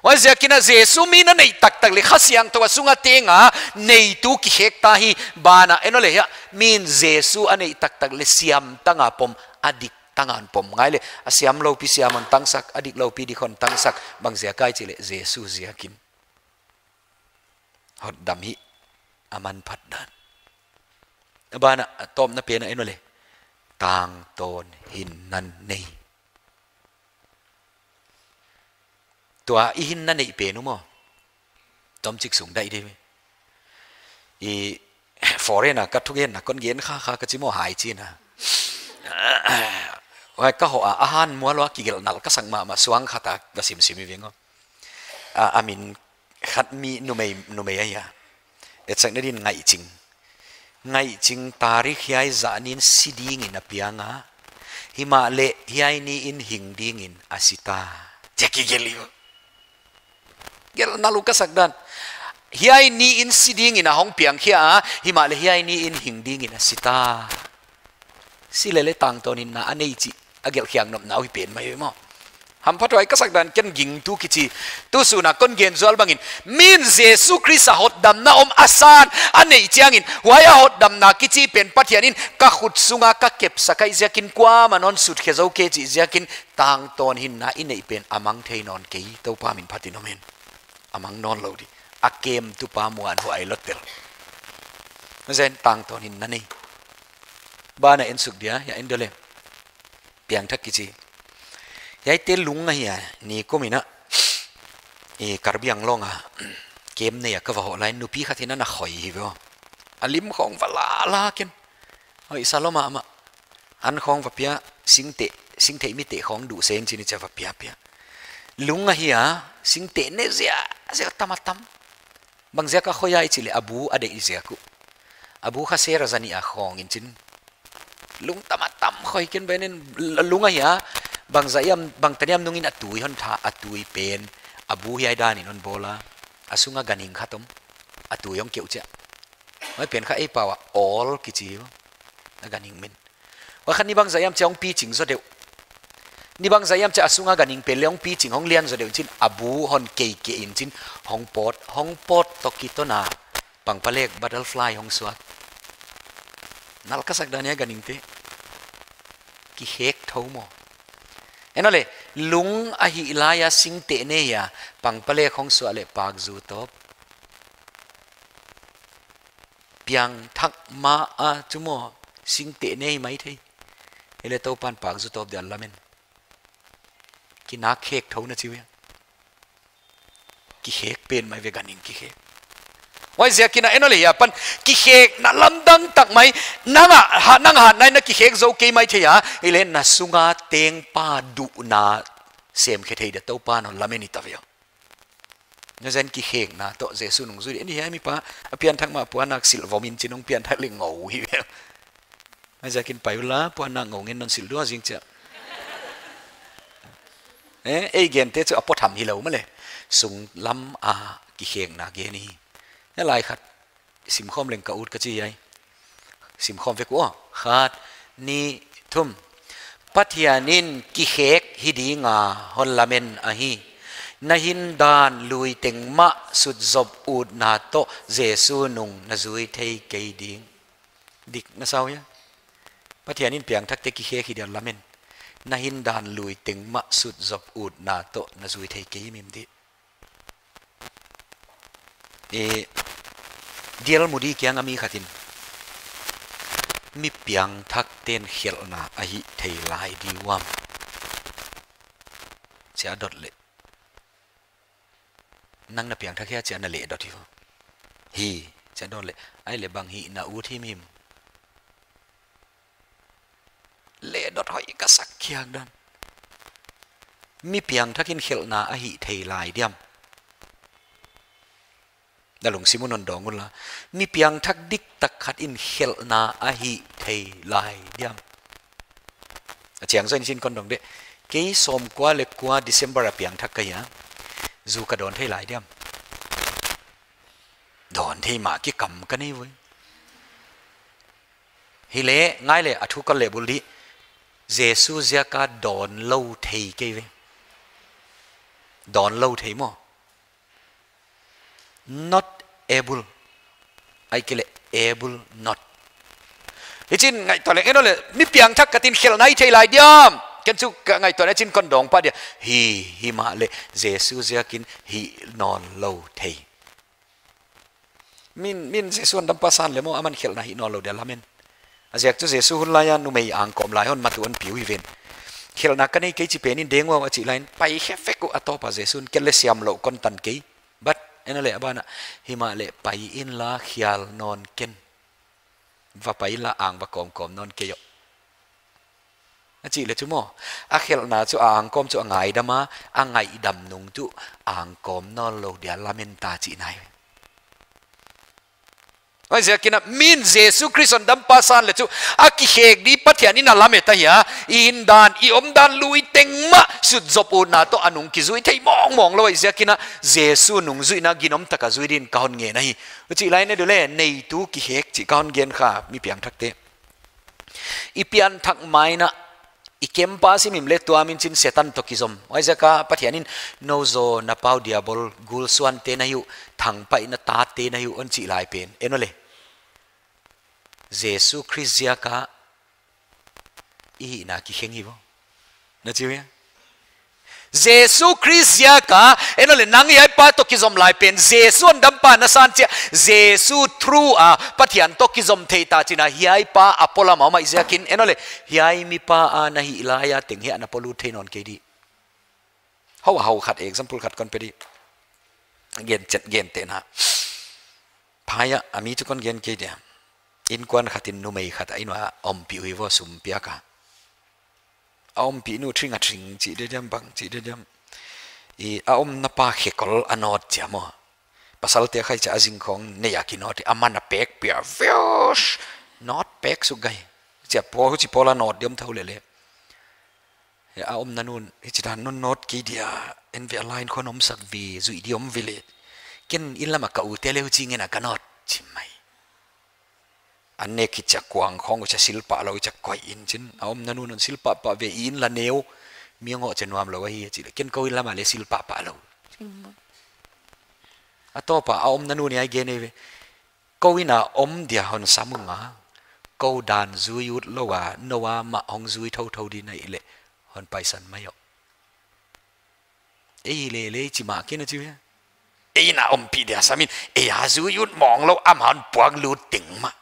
Huaiziakin a Jesu min a neih taktak leh Kha Siangthou a sunga teng a neitu kikhek ta hi. Banah en aw le hiai, min Jesu a neih taktak leh siam tang a pom, a dik tang a pom ngai leh, a siam loupi siam hon tangsak, a dik loupi dik hon tangsak, bangziak ahia chih leh Jesu ziakin. Hotdam hi a manphat dan. A banah, a tawpna pen ah en aw le, tangtawn hinna nei. Tua i hinna neih pen uh maw, tomchik sung daih di. I foreign a ka thugenna kon gen kha kha ka chi maw hai chi na. Huai ka hoh a, a han mual ua kigelh nalh ka sak mahmah suang khat a ka simsim hi veng aw. A, a min khat mi numei, numei ahi a. Etsakna din Ngaihching. Ngaihching tarik hiai zah nin si dingin a piang a. Himahleh hiai ni in hing dingin a si ta. Chia kigelh hi uh. Gelh nalh uh ka sak dan. Hiai ni in si dingin a hong piang khia a. Himahleh hiai ni in hing dingin a si ta. Si leh leh tangtawn hinna a nei chih a gelh khiak nopna uh hi pen mai ve maw. Hamphat huai ka sak dan ken gingtu kichi. Tu sun a kon gen zual bangin, min Jesu Khrist a hotdamna om a san a neih chiangin, huai a hotdamna kichi pen Pathian in ka khut sunga ka kepsak ahihziakin kuamah hon sutkhe zou kei chih ziakin tangtawn hinna i neih pen a mang thei nawn kei, Toupa min phatin om hen. A mang nawn lou di. A kemtupa muanhuai lottel. Zen tangtawn hinna nei. Banah en suk dia, hiai en deuh le. Piangthak kichi. Hiaite lung ahi a, nikum in a, i Karbi Anglong a, kem nei a ka va hoh lai, nupi khat in a na khoi hi ve aw. A lim khawng va la la ken. Hoihsa lua mahmah. An khawng va pia, singteh, singteh mi teh khawng duh se in chi in chia va pia pia. Lung ahi a, singteh ne ziahziah tam a tam. Bangziak a khoi a i chih leh a bu a deih ziak uh. A bu kha sera zanih a khawng in chin. Lung tam a tam khoi ken ben in lung ahi a. Bangzah hiam, bangtan hiam nungin a tui hon tha, a tui pen. A bu hiai dan in hon bawl a. A sunga ganhing khat om. A tui hong keuh chiah. Huai pen kha ei pau a awl kichi uh. A ganhing min. Huai kha ni bangzah hiam chia hong piching zaw deuh. Ni bangzah hiam chia a sunga ganhing pen leh hong piching hong lian zaw deuh in chin a bu hon keikei in chin hong pawt, hong pawt toh kitawn a pangpalek butterfly hong suak. Nalh ka sak dan hiai ganhingte. Kikhek thou maw. En aw le, lung ahih lai a singteh ne hi a, pangpalek hong suak leh pakzu tawp. Piangthak mah a chu maw, singteh ne hi maithei. Hileh Toupan pakzu tawp dia lamen. Kinak khek thou na chi ve. Kikhek pen mai ve ganhing kikhek. Huaiziakin a en aw le hiai apan kikhekna lamdang tak mai. Nang a, ha, nang hatna in na kikhek zou kei maithei a. Hileh na sunga tengpa duhna semkhe thei dia Toupan hon lamen hi ta ve aw. Na zen kikhekna toh Jesu nungzui di. Ni hiai mipa a pianthak mah puannak silh vom in chin hong pianthak leh ngou hi ve. Huaiziakin pai ula puannak ngou ngen non silh dua zing chia. Eh, ei gente chu a pawtham hilou mahleh. Sunglam a kikhekna gen hi. Hiai lai khat simkhawm leng ka ut ka chi ai. Simkhawm vek ua. Khat, ni, thum. Pathian in kikhek hi dinga hon lamen ahi. Na hindan lui teng mah sutzop utna toh Jesu nung na zui thei kei ding. Dik na sa uh hia? Pathian in piangthakte kikhek hi dia lamen. Na hindan lui teng mah sutzop utna toh na zui thei kei mim di. E, D L Moody kiang a mi khat in, mi piangthakte'n khelhna a hih thei lai di uam, chia dot leh. Nang na piangthak hia chia na leh dot hi vo. Hi, chia dawn leh. Ai leh bang hi na ut himhim. Leh dot hoih ka sak khiak dan. Mi piangthak in khelhna a hih thei lai diam. Na lungsim un hon dawng un la. Mi piangthak diktak khat in khelhna a hih thei lai diam. A chiang zaw in chin kon dong de. Kei sawmkua leh kua December a piangthak ka hia. Zu ka dawn thei lai diam. Dawn thei mah kikam ka nei voi. Hi leh, ngai leh, a thu kon leh bul di. Jesu ziaka dawn lou thei kei ve. Dawn lou thei maw. Not able. Ai kei leh able not. Hi chin ngaihtuah leh, en leh, mi piangthak khat in khelhna a hih thei lai diam. Ken chu ka ngaihtuah na chin kon dawng pah dia. Hi, hi mah leh, Jesu ziakin hih nawn lou thei. Min, min Jesu hon dampa san leh maw, aman khelhna hih nawn lou dia lamen. A ziak chu Jesu hun laia numei angkawm lai hon matu hon piu hi ven. Khelhna ka nei kei chi pen in deng ua a chih laiin, pai khe fek uh a tawpa Jesu'n ken leh siam lou kon tan kei. But, en leh a bana, hi mah leh pai in la khial nawn ken. Va pai la ang va kawmkawm nawn kei uh. A chih leh chu maw, a khelhna chu a angkawm chu a ngaidam a, a ngaihdam nung chu angkawm nawn lou dia lamen ta chihna hi. Huaiziakin a min Jesu Khrist hon dampa san leh chu a kikhek di Pathian in a lamen ta hia, i hindan, i omdan lui teng mah sut zop utna toh a nung kizui thei mawngmawng lou, huaiziakin a Jesu nungzuihna ginom taka zui din ka hon ngen ahi. Huchi lai in a du leh, neitu kikhek chih ka hon gen kha, mi piangthakte. I pianthak mai in a, i kempa simim leh tuam in chin Setan toh kizom. Huaiziaka Pathian in nou zaw na pau Diabol gul suante na hi uh, thangpaihna tate na hi uh hon chih lai pen. En leh. Jesu Khrist ziaka i hihna kikheng hi vo. Na chi uh hia? Jesu Khrist ziaka, en leh nang hiai pa toh kizom lai pen, Jesu hon dampa na san chia, Jesu through a, Pathian toh kizom thei ta chihna hiai pa a polam a om ahihziakin, en leh, hiai mipa a na hih laia teng hiai na polut thei nawn kei di. Hou a hou khat, example khat kon pe di. Gen chet, gen te na. Phaya, a mi chu kon gen kei dia. Innkuan khat in numei khat a inn ua ompih uh hi vo sum piak a. A ompih nu thing a thing chih de diam bang chih de diam. I a omna pa khekol a nawt chia maw. Pasalte khai chia a zing khong nei a kinawt hi a man a pek pia vios. Nawt pek suk gai. Chia pawl huchi pawl a nawt diam thou lele. A omna nun, hichi dan non nawt kei dia, en ve a line khon om sak ve, zui di om ve le. Ken inn lama ka ute leh huchi ngen a ka nawt, chi mai. An nek hi chia kuang khong, chia silpah lou, chia koi in chin. A omna nun hon silpah pah ve, i inn la neu. Mi ngawh chia nuam lou ahi, chi leh. Ken kou inn lama leh silpah pah lou. A tawpa, a omna nun hiai gen ei ve. Kou inn a om dia hon sam ung a. Kou dan zui ut lou a, nou a mah hong zui thouthou di na hih leh. Hon paisan mai uh. Ei lele chi mah kei na chi ve. Ei na ompih dia sam in, ei a zui ut mawng lou amah hon puak lut teng mah.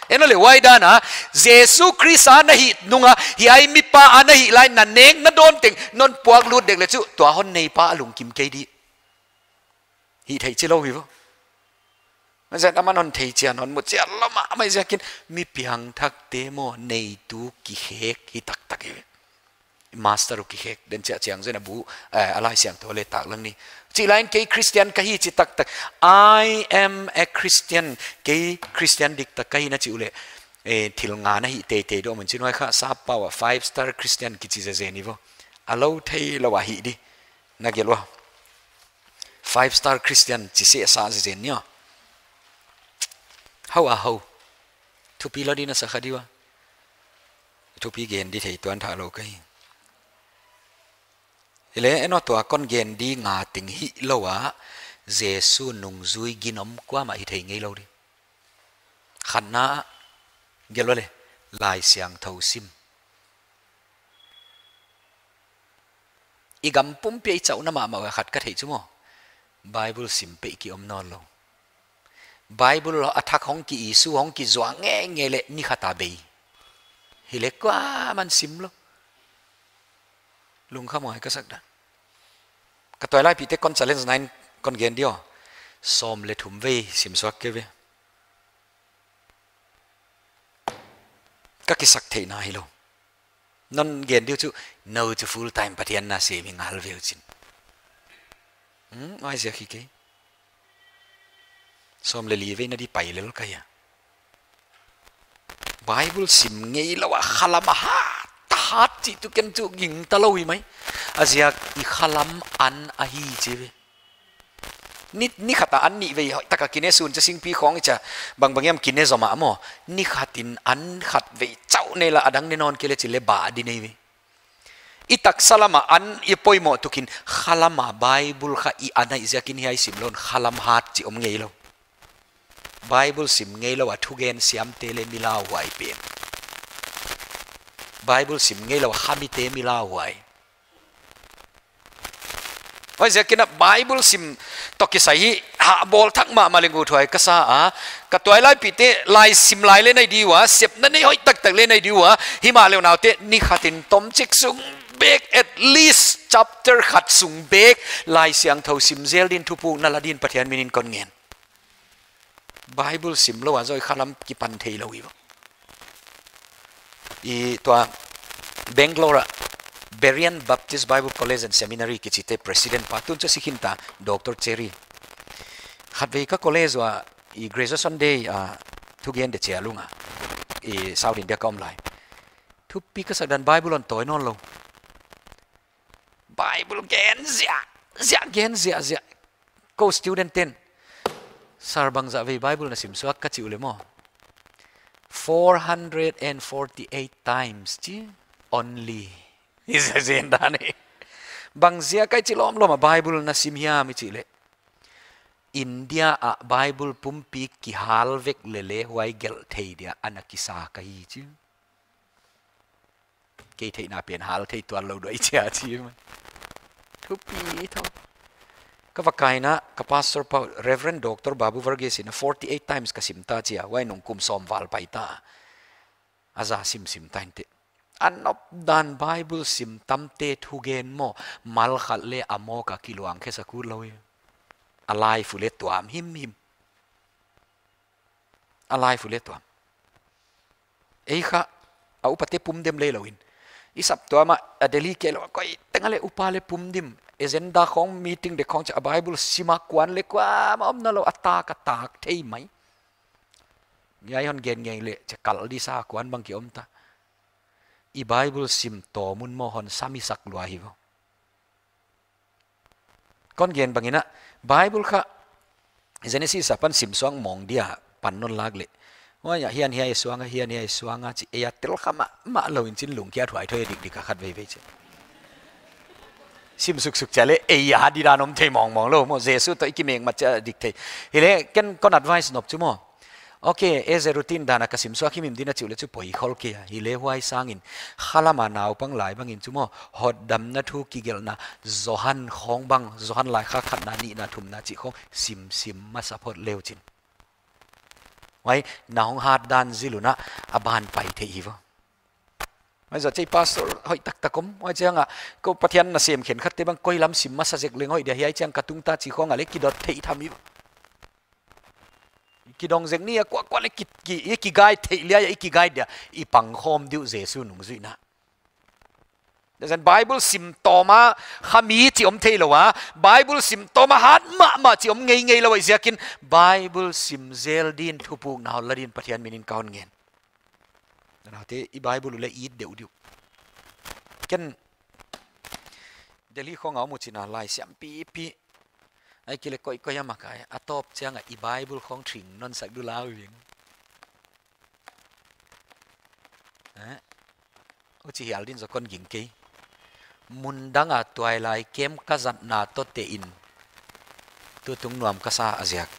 En leh huai dan a, Jesu Khrist a na hih nung a, hiai mipa a na hih lai na nek na dawn teng, non puak lut dek leh chu, tua hon neipa a lungkim kei di. Hih thei chi lou hi vo. Zat aman hon thei chian, hon mu chian lou mah, huaiziakin mi piangthakte maw neitu kikhek hi taktak hi ve. Master uh kikhek, den chia chiang zen a bu, eh, a Laisiangthou leh taklang ni. Chi lai in kei Christian ka hi chi taktak. I am a Christian. Kei Christian diktak ka hi na chi uleh. Eh, thil nga na hi teitei dou mun chin huai kha sap pau a five star Christian kichi zezen hi vo. A lou thei lou a hi di. Na gelh ua. Five star Christian chi seh sa zezen ni aw. Hou a hou. Thupi lou di na sa kha di ua. Thupi gen di thei tuan tha lou ka hi. Hileh en aw tua kon gen di nga teng hi lou a. Jesu nungzui ginom kuamah hi thei ngei lou di. Khatna gelh ua leh Laisiangthou sim. I gam pumpi a i chauhna mahmah ua khat ka theih chu maw. Bible sim peuh ki om nawn lou. Bible a thak hong ki issue hong ki zuak ngeingei leh ni khat a bei. Hileh kuaman sim lou. Lungkham huai ka sak dan. Ka tuailaipihte kon challenge na in Kon gen diam. Sawm leh thum vei simsuak ke ve. Ka kisaktheihna hilou. Non gen diam chu, nou chu full time Pathian na sem hi ngal ve uh chin. Hmm, huaiziak hi kei. Sawm leh li vei na di pai lel ka hia. Bible sim ngeilou a khalam a hat, hat chih tuh ken chu gingta lou hi mai. A ziak i khalam an ahi chi ve. Ni, ni khat a an nih vei hoihtaka kine, sun cha singpi khawng i cha, bangbang hiam kine zomah maw. Ni khat in an khat vei chauh nei la, a dang ne nawn kei leh chi leh bah di nei ve. I taksa lam a an i poimoh tukin khalam a Bible kha i an ahih ziakin hiai sim lou un khalam hat chih om ngeilou. Bible sim ngeilou a thugen siamte leh mi lauhuai pen. Bible sim ngeilou a khamite mi lauhuai. Huaiziakin a Bible sim toh kisai hi hahbawl thak mahmah leng uh thuai ka sa a. Ka tuailaipihte lai sim lai leng nei di ua, sepna nei hoih taktak leng nei di ua. Himahleh unaute, ni khat in tomchik sung bek, at least chapter khat sung bek, Laisiangthou sim zel din, thupukna la din Pathian min in kon ngen. Bible sim lou a zaw i khalam kipan theilou hi. I tua Bangalore a Berean Baptist Bible College and Seminary kichite president pa, tun chu si khin ta, Doctor Cherry. Khatvei ka college ua i graduation day a thugen de chia lung a, i South India ka om lai. Thupi ka sak dan Bible hon tawi nawnlou. Bible gen ziahziah, gen ziahziah. Kou student ten, "Sir, bangzah vei Bible na simsuak?" ka chih uleh maw, "Four hundred and forty-eight times," chi, "only." I sa zen dan hi. Bangziak a i chi lawmlawm a Bible na sim hiam i chih leh, India a Bible pumpi kihal vek leh leng huai gelh thei dia ana kisa ka hi chi. Kei theihna pen hal thei tuan lou duai chia chi mai. Thupi tho. Ka va kaina, ka pastor pa Reverend Doctor Babu Varghese in forty-eight times ka sim ta chia, huai nung kum sawm val pai ta. A za simsim ta inteh. A nop dan Bible sim tamte thugen maw, mal khat leng a mawk a kiluang khe sak ut lou hi. A life uh leng tuam himhim. A life uh leng tuam. Ei kha, a upate pum dem lelou in, i saptuam ah, a Delhi kei lou, koi teng a leng upa leng pum dim, agenda khawng, meeting dek khawng chia, a Bible sim a kuan leh kuamah om nawnlou, a tak a tak thei mai. Hiai hon gen ngei leh, chia kal di sa kuan bang ki om ta. I Bible sim tawm un maw hon sam i sak lua hi vo. Kon gen bangin a, Bible kha Genesis apan simsuak mawng dia pan non lak leh, huai ah hiai hiai suang a, hiai hiai suang a chi, ei a tel kha mahmah lou in chin lungkiat huai thoi dikdik a khatveivei chi. Sim suksuk chia leh ei a di dan om thei mawngmawng lou maw, Jesu toh i kimek mat chia dik thei. Hileh ken kon advice nop chu maw, okay, as a routine dan a ka simsuak himhim din a chih uleh chu poi khol kei a. Hileh huai sangin, khalam a naupang lai bangin chu maw, hotdamna thu kigelhna, Johan khawng bang, Johan laikhak khatna, nihna, thumna chih khawng simsim masa phot leu chin. Huai, na hong hat dan zil un a, a ban pai thei hi vo. Huai zoh chia pastor hoih taktak om, huai chiang a, kou Pathian nasem khenkhatte bang koi lam sim masa zek leng hoih dia, hiai chiang ka tung ta chih khawng a leng kidot thei tham hi vo. Kidong zek ni a kuakua leng ki, ki, i ki guide theih liai a, i ki guide dia, i pang khawm di uh Jesu nungzuihna. Zan Bible sim tawm a kha mi chih om theilou a, Bible sim tawm a hat mahmah chih om ngeingei lou ahih ziakin, Bible sim zel din, thupukna hon la din Pathian min in ka hon ngen. Naute, i Bible uh leng it deuh di uh. Ken Delhi khawng a om uh chin a, laisiam pipi. Ahihkeileh koikoi a makai, a tawp chiang a i Bible khawng thing non sak du lau ving. Eh? Huchi hial din zaw kon ging kei. Mun dang a tuailai kem ka zatna toh te in, tutung nuam ka sa a ziak,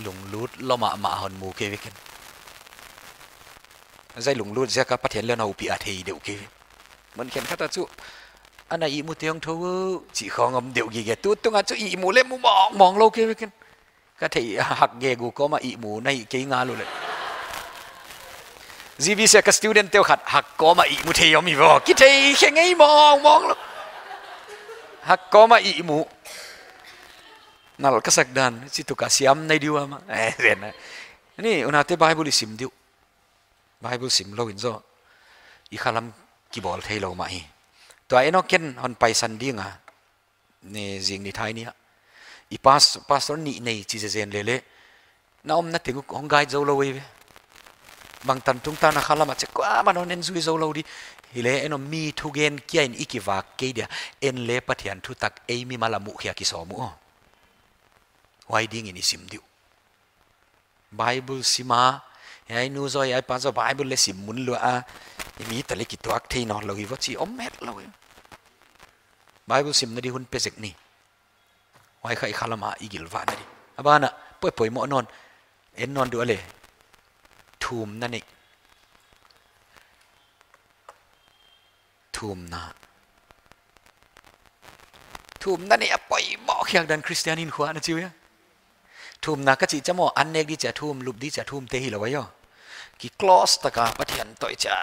lunglut lou mahmah hon mu kei ve ken. Zai lunglut ziak a Pathian leng na upih a thei deuh kei ve. Mun khenkhat a chu, ana ihmu te hong thou chih khawng om deuh gige. Tutung a chu ihmu leng mu mawngmawng lou kei ve ken. Ka theih hak gegu kawm a ihmu na hih kei ngal uleh. G B C a ka student te uh khat hak kawm a ihmu thei om hi vo. Kithei khe ngei mawngmawng lou. Hak kawm a ihmu. Nal ka sak dan, chi tu ka siam nai diu ama. Eh, ven na. Ni, unaute Bible i sim diu. Bible sim lou in zaw. I khalam kibawl thei lou mah hi. Tua en aw ken hon paisan ding a. Ni zing ni thai ni a. I pas-, pastor nih nei chi zezen lele. Na omna teng uh hong guide zou lou ei ve. Bangtan tungtawn a khalam a chih kuamah non en zui zou lou di. Hileh en aw mi thugen kia in i kivak kei dia. En le Pathian thutak ei mimal a muh khia kisawm uh. Huai ding in i sim diu. Bible sim a. Hiai nu zaw, hiai pa zaw, Bible le sim mun lua a. I mi ta le kituak thei nawn lou hi vaw chi om het lou hi. Bible simna di hun pe zek ni. Huai kha i khalam a i gilvahna di. A ban ah, poimoh nawn. En nawn diu a le. Thumna nei. Thumna. Thumna nei a poimoh khiak dan Christian hinkhua na chi uh hia. Thumna ka chih chiang maw, an nek di chia thum, lup di chia thum te hilou a hi aw. Ki close taka Pathian toh chia,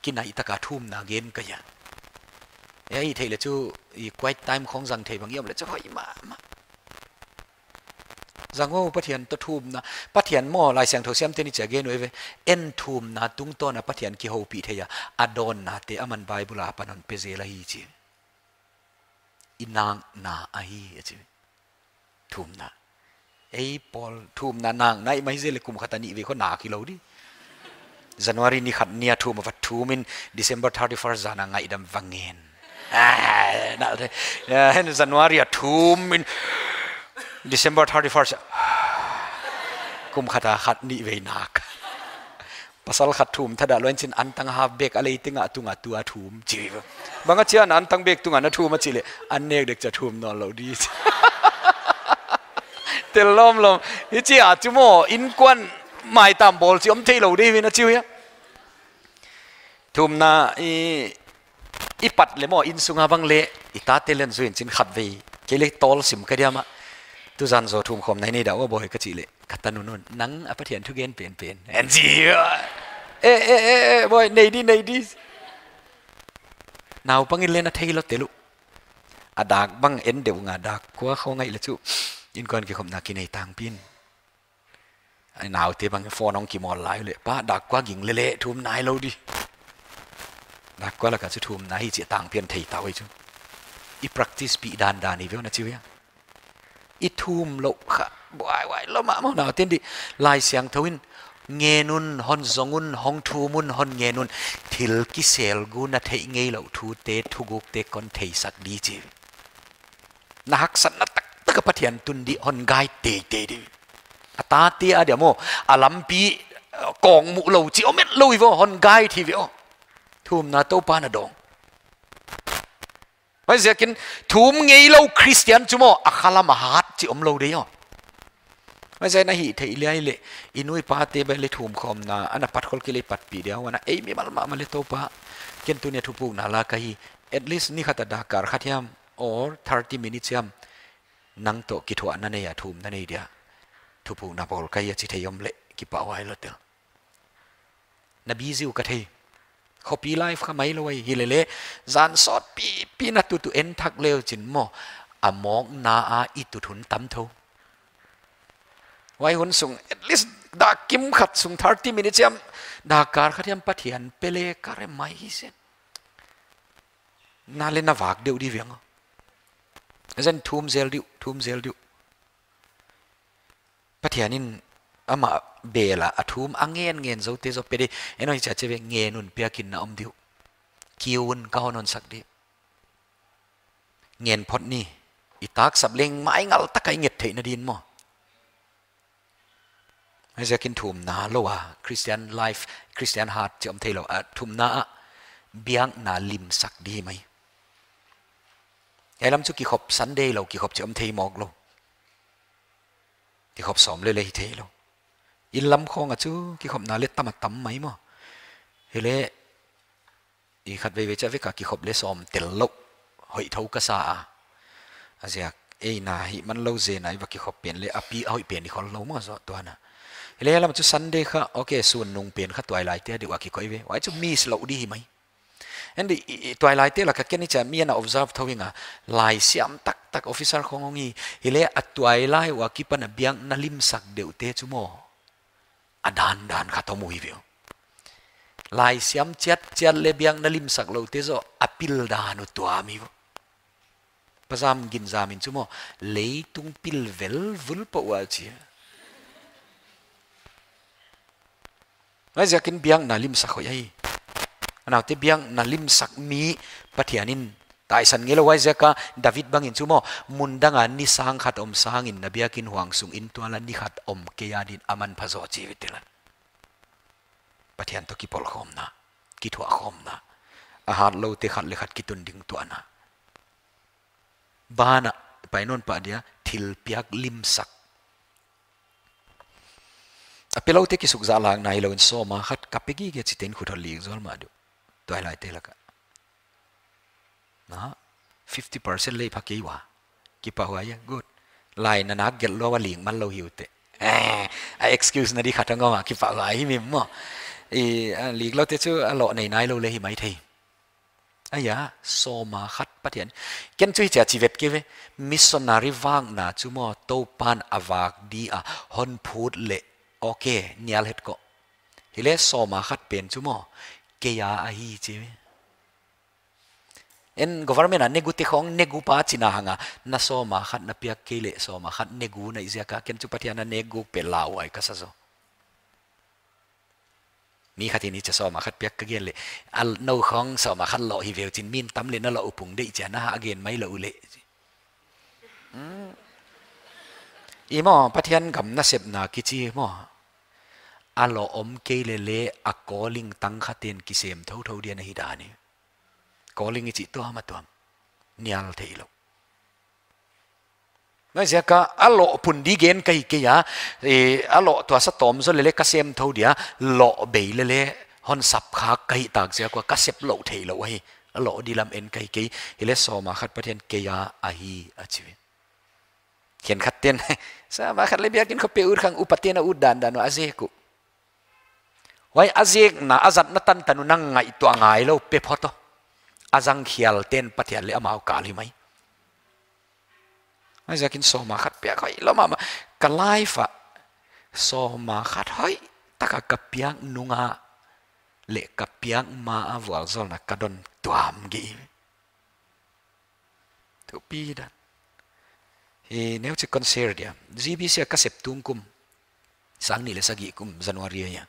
kinai taka thumna gen ka hi a. Ei thei le chu, i quiet time khong zang thei bang i om le chu hoih mahmah. Zang aw Pathian toh thumna. Pathian maw, Laisiangthou siamte ni chia gen uh ei ve. En thumna tungtawn a Pathian kihoupih thei a. A dawnna te aman Bible a pan hon pe zel ahi chi. I nakna ahi a chi. Thumna. Ei pawl thumna nakna i mai zel le kum khat a nih vei khong nak hilou di. January ni khat ni a thum a va thum in December thirty-first zan a ngaihdam va ngen. Ah, na, eh, January a thum in December thirty-first. Kum khat a khat nih vei nak. Pasal khat thum thadah lou in chin antang half bag a lei teng a tung a tua thum chi. Bang a chia na antang bag tung a na thum a chih le an nek dek chia thum nawn lou di. Tel lawmlawm. Hichi a chu maw, innkuan maitam bawl chi om thei lou di ve na chi uh hia. Thumna i, i pat le maw, innsung a bang le, i tate leng zui in chin khat vei. Kei le tawl sim ka diam a. Tuzan zaw thum khawmna i nei dah aw bawi ka chih le. Ka tanu in, nang a Pathian thugen penpen. En chi. Eh, eh, eh, eh, bawi, nei di, nei di. Naupang in le na thei lou tel uh. A dak bang en deuh nga dak kua khong ngai le chu. Innkuan kikhopna kinei tangpi in. Ai naute bang phone hong kimawl lai le. Pa dak kua ging lele thum nai lou di. Dak kua laka chu thumna hi chih tangpi in thei ta uh ei chu. I practice pih dandan i ve aw na chi uh hia. I thum lou kha. Buaihuai lou mahmah naute di. Laisiangthou in ngen un, hon zong un, hong thum un, hon ngen un. Thil kisel gu na theih ngei lou thute, thugukte kon theisak di chi. Na haksatna taktak a Pathian tun di hon guide teitei di. A tate a dia maw, a lampi, eh, kong muh lou chi om et lou i ve aw, hon guide hi ve aw. Thumna Toupa'n a dawng. Huaiziakin thum ngei lou Christian chu maw, a khalam a hat chi om lou di aw. Huaiziakin a hih theih liai le, i nu i pate bang le thum khawmna, ana pat khol kei le patpih dia, huan a ei mimal mahmah le Toupa, ken tuni a thupukna la ka hi, at least ni khat a dak kal khat hiam, or thirty minutes hiam, nang toh kithuahna nei a thumna nei dia. Thupukna bawl ka hi a chi thei om le, kipahhuai lou tel. Na busy uh ka thei. Khopi life kha mai lou ahi hilele. Zan sawt pipi na tutu en thak leu chin maw. A mawkna a i tut hun tam tho. Huai hun sung, at least dak kim khat sung thirty minutes hiam, dak kal khat hiam Pathian pe le ka rem mai hi sen. Na le na vak deuh di ve aw. Zan thum zel diu, thum zel diu. Pathian in amah bel a a thum a ngen ngen zote zaw pe di. En aw hi chia chi ve ngen un piak in na om diu. Kiu un ka hon hon sak di. Ngen phot ni. I tak sap leng mai ngal taka i nget theihna din maw. Huaiziakin thumna lou a, Christian life, Christian heart chi om thei lou a, thumna a, biakna lim sak di mai. Hiai lam chu kikhop Sunday lou, kikhop chi om thei mawk lou. Kikhop sawm le le hi thei lou. Inn lam khawng a chu kikhopna le tam a tam mai maw. Hile i khat veivei chia vek a kikhop le sawm tel lou. Hoih tho ka sa a. A ziak ei na hih man lou zen a i va kikhop pen le a pi a hoih pen i khol lou maw zaw tuan a. Hile lam chu Sunday kha, okay, sun nung pen kha tuailai te a deuh a kikoih ve. Huai chu miss lou di hi mai. Hen di, i, i, tuailaite laka ken i chia mi ana observe thou ing a, laisiam taktak officer khong hong hi, hileh a tuailai ua kipan a biakna limsak deuhte chu maw, a dandan khat om uh hi ve uh. Laisiam chiatchiat leh biakna limsak loute zaw a pil dan uh tuam hi uh. Pa Zam Gin Zam in chu maw, leitung pil velvul pah ua chi. Huaiziakin biakna limsak hoih ahi. Anaute, biakna limsak mi Pathian in taisan ngeilou. Huaiziaka David bangin chu maw, mundang a ni sang khat om sangin na biakin huang sung in tual a ni khat om kei a din a manpha zaw chi ve tel a. Pathian toh kipawlkhawmna, kithuahkhawmna, a hatloute khat leh khat kitunding tuahna. Banah pai nawn pah dia thilpiak limsak. A peloute kisukzah lakna hilou in sawma khat ka pe gige chite'n khut hon lik zual mah di uh. Tuailaite laka. Na, fifty percent leh pha kei ua. Kipahhuai a, good. Lai na nak gelh lou a lik man lou hi uh teh. Eh, a excuse na di khat a ngawng a, kipahhuai hi mi maw. I, a lik loute chu a loh nei nailou leh hi maithei. Aia, sawma khat Pathian. Ken chu hichia chi vet kei ve. Missionary vakna chu maw, Toupan a vak di a hon phut leh, okay, nial het ko. Hileh sawma khat pen chu maw, kei a ahi chi ve. En government a negu te khong negu pa china hang a, na sawma khat na piak kei leh sawma khat negu na hih ziaka, ken chu Pathian a negu pe lauhuai ka sa zaw. Mi khat in hichia sawma khat piak ka gen leh, a nou khong sawma khat loh hi ve uh chin, min tam leh na loh uh pung deih chia na ha gen mai lou uh leh. Hmm. I maw, Pathian gam nasepna kichi maw, a loh om kei leh leh a calling tang khate'n kisem thouthou dia na hi dan hi. Calling i chih tuam a tuam. Nial theilou. Huaiziaka a loh pung di gen ka hi kei a, eh, a loh tuasa tawm zaw leh leh ka sem thou dia, loh bei leh leh hon sap khak ka hih tak ziak ua ka sep lou theilou ahi. A loh di lam en ka hi kei, hileh sawma khat Pathian kei a ahi a chi ve. Khenkhat te'n, sawma khat leh biakin khong pe ut khang upate'n a ut dandan ua a zek uh. Huai a zekna, a zatna tantan uh na ngaihtuah ngailou pe phot aw. A zang khialte'n Pathian leh amau kal hi mai. Huaiziakin sawma khat piak hoihlou mahmah. Ka life ah sawma khat hoihtaka ka piak nung a leh ka piak ma a vualzawlna ka don tuam gige. Thupi dan. Hi neuchik kon share dia. G B C a ka sep tung kum. Sang nih leh sagih kum January ahi a.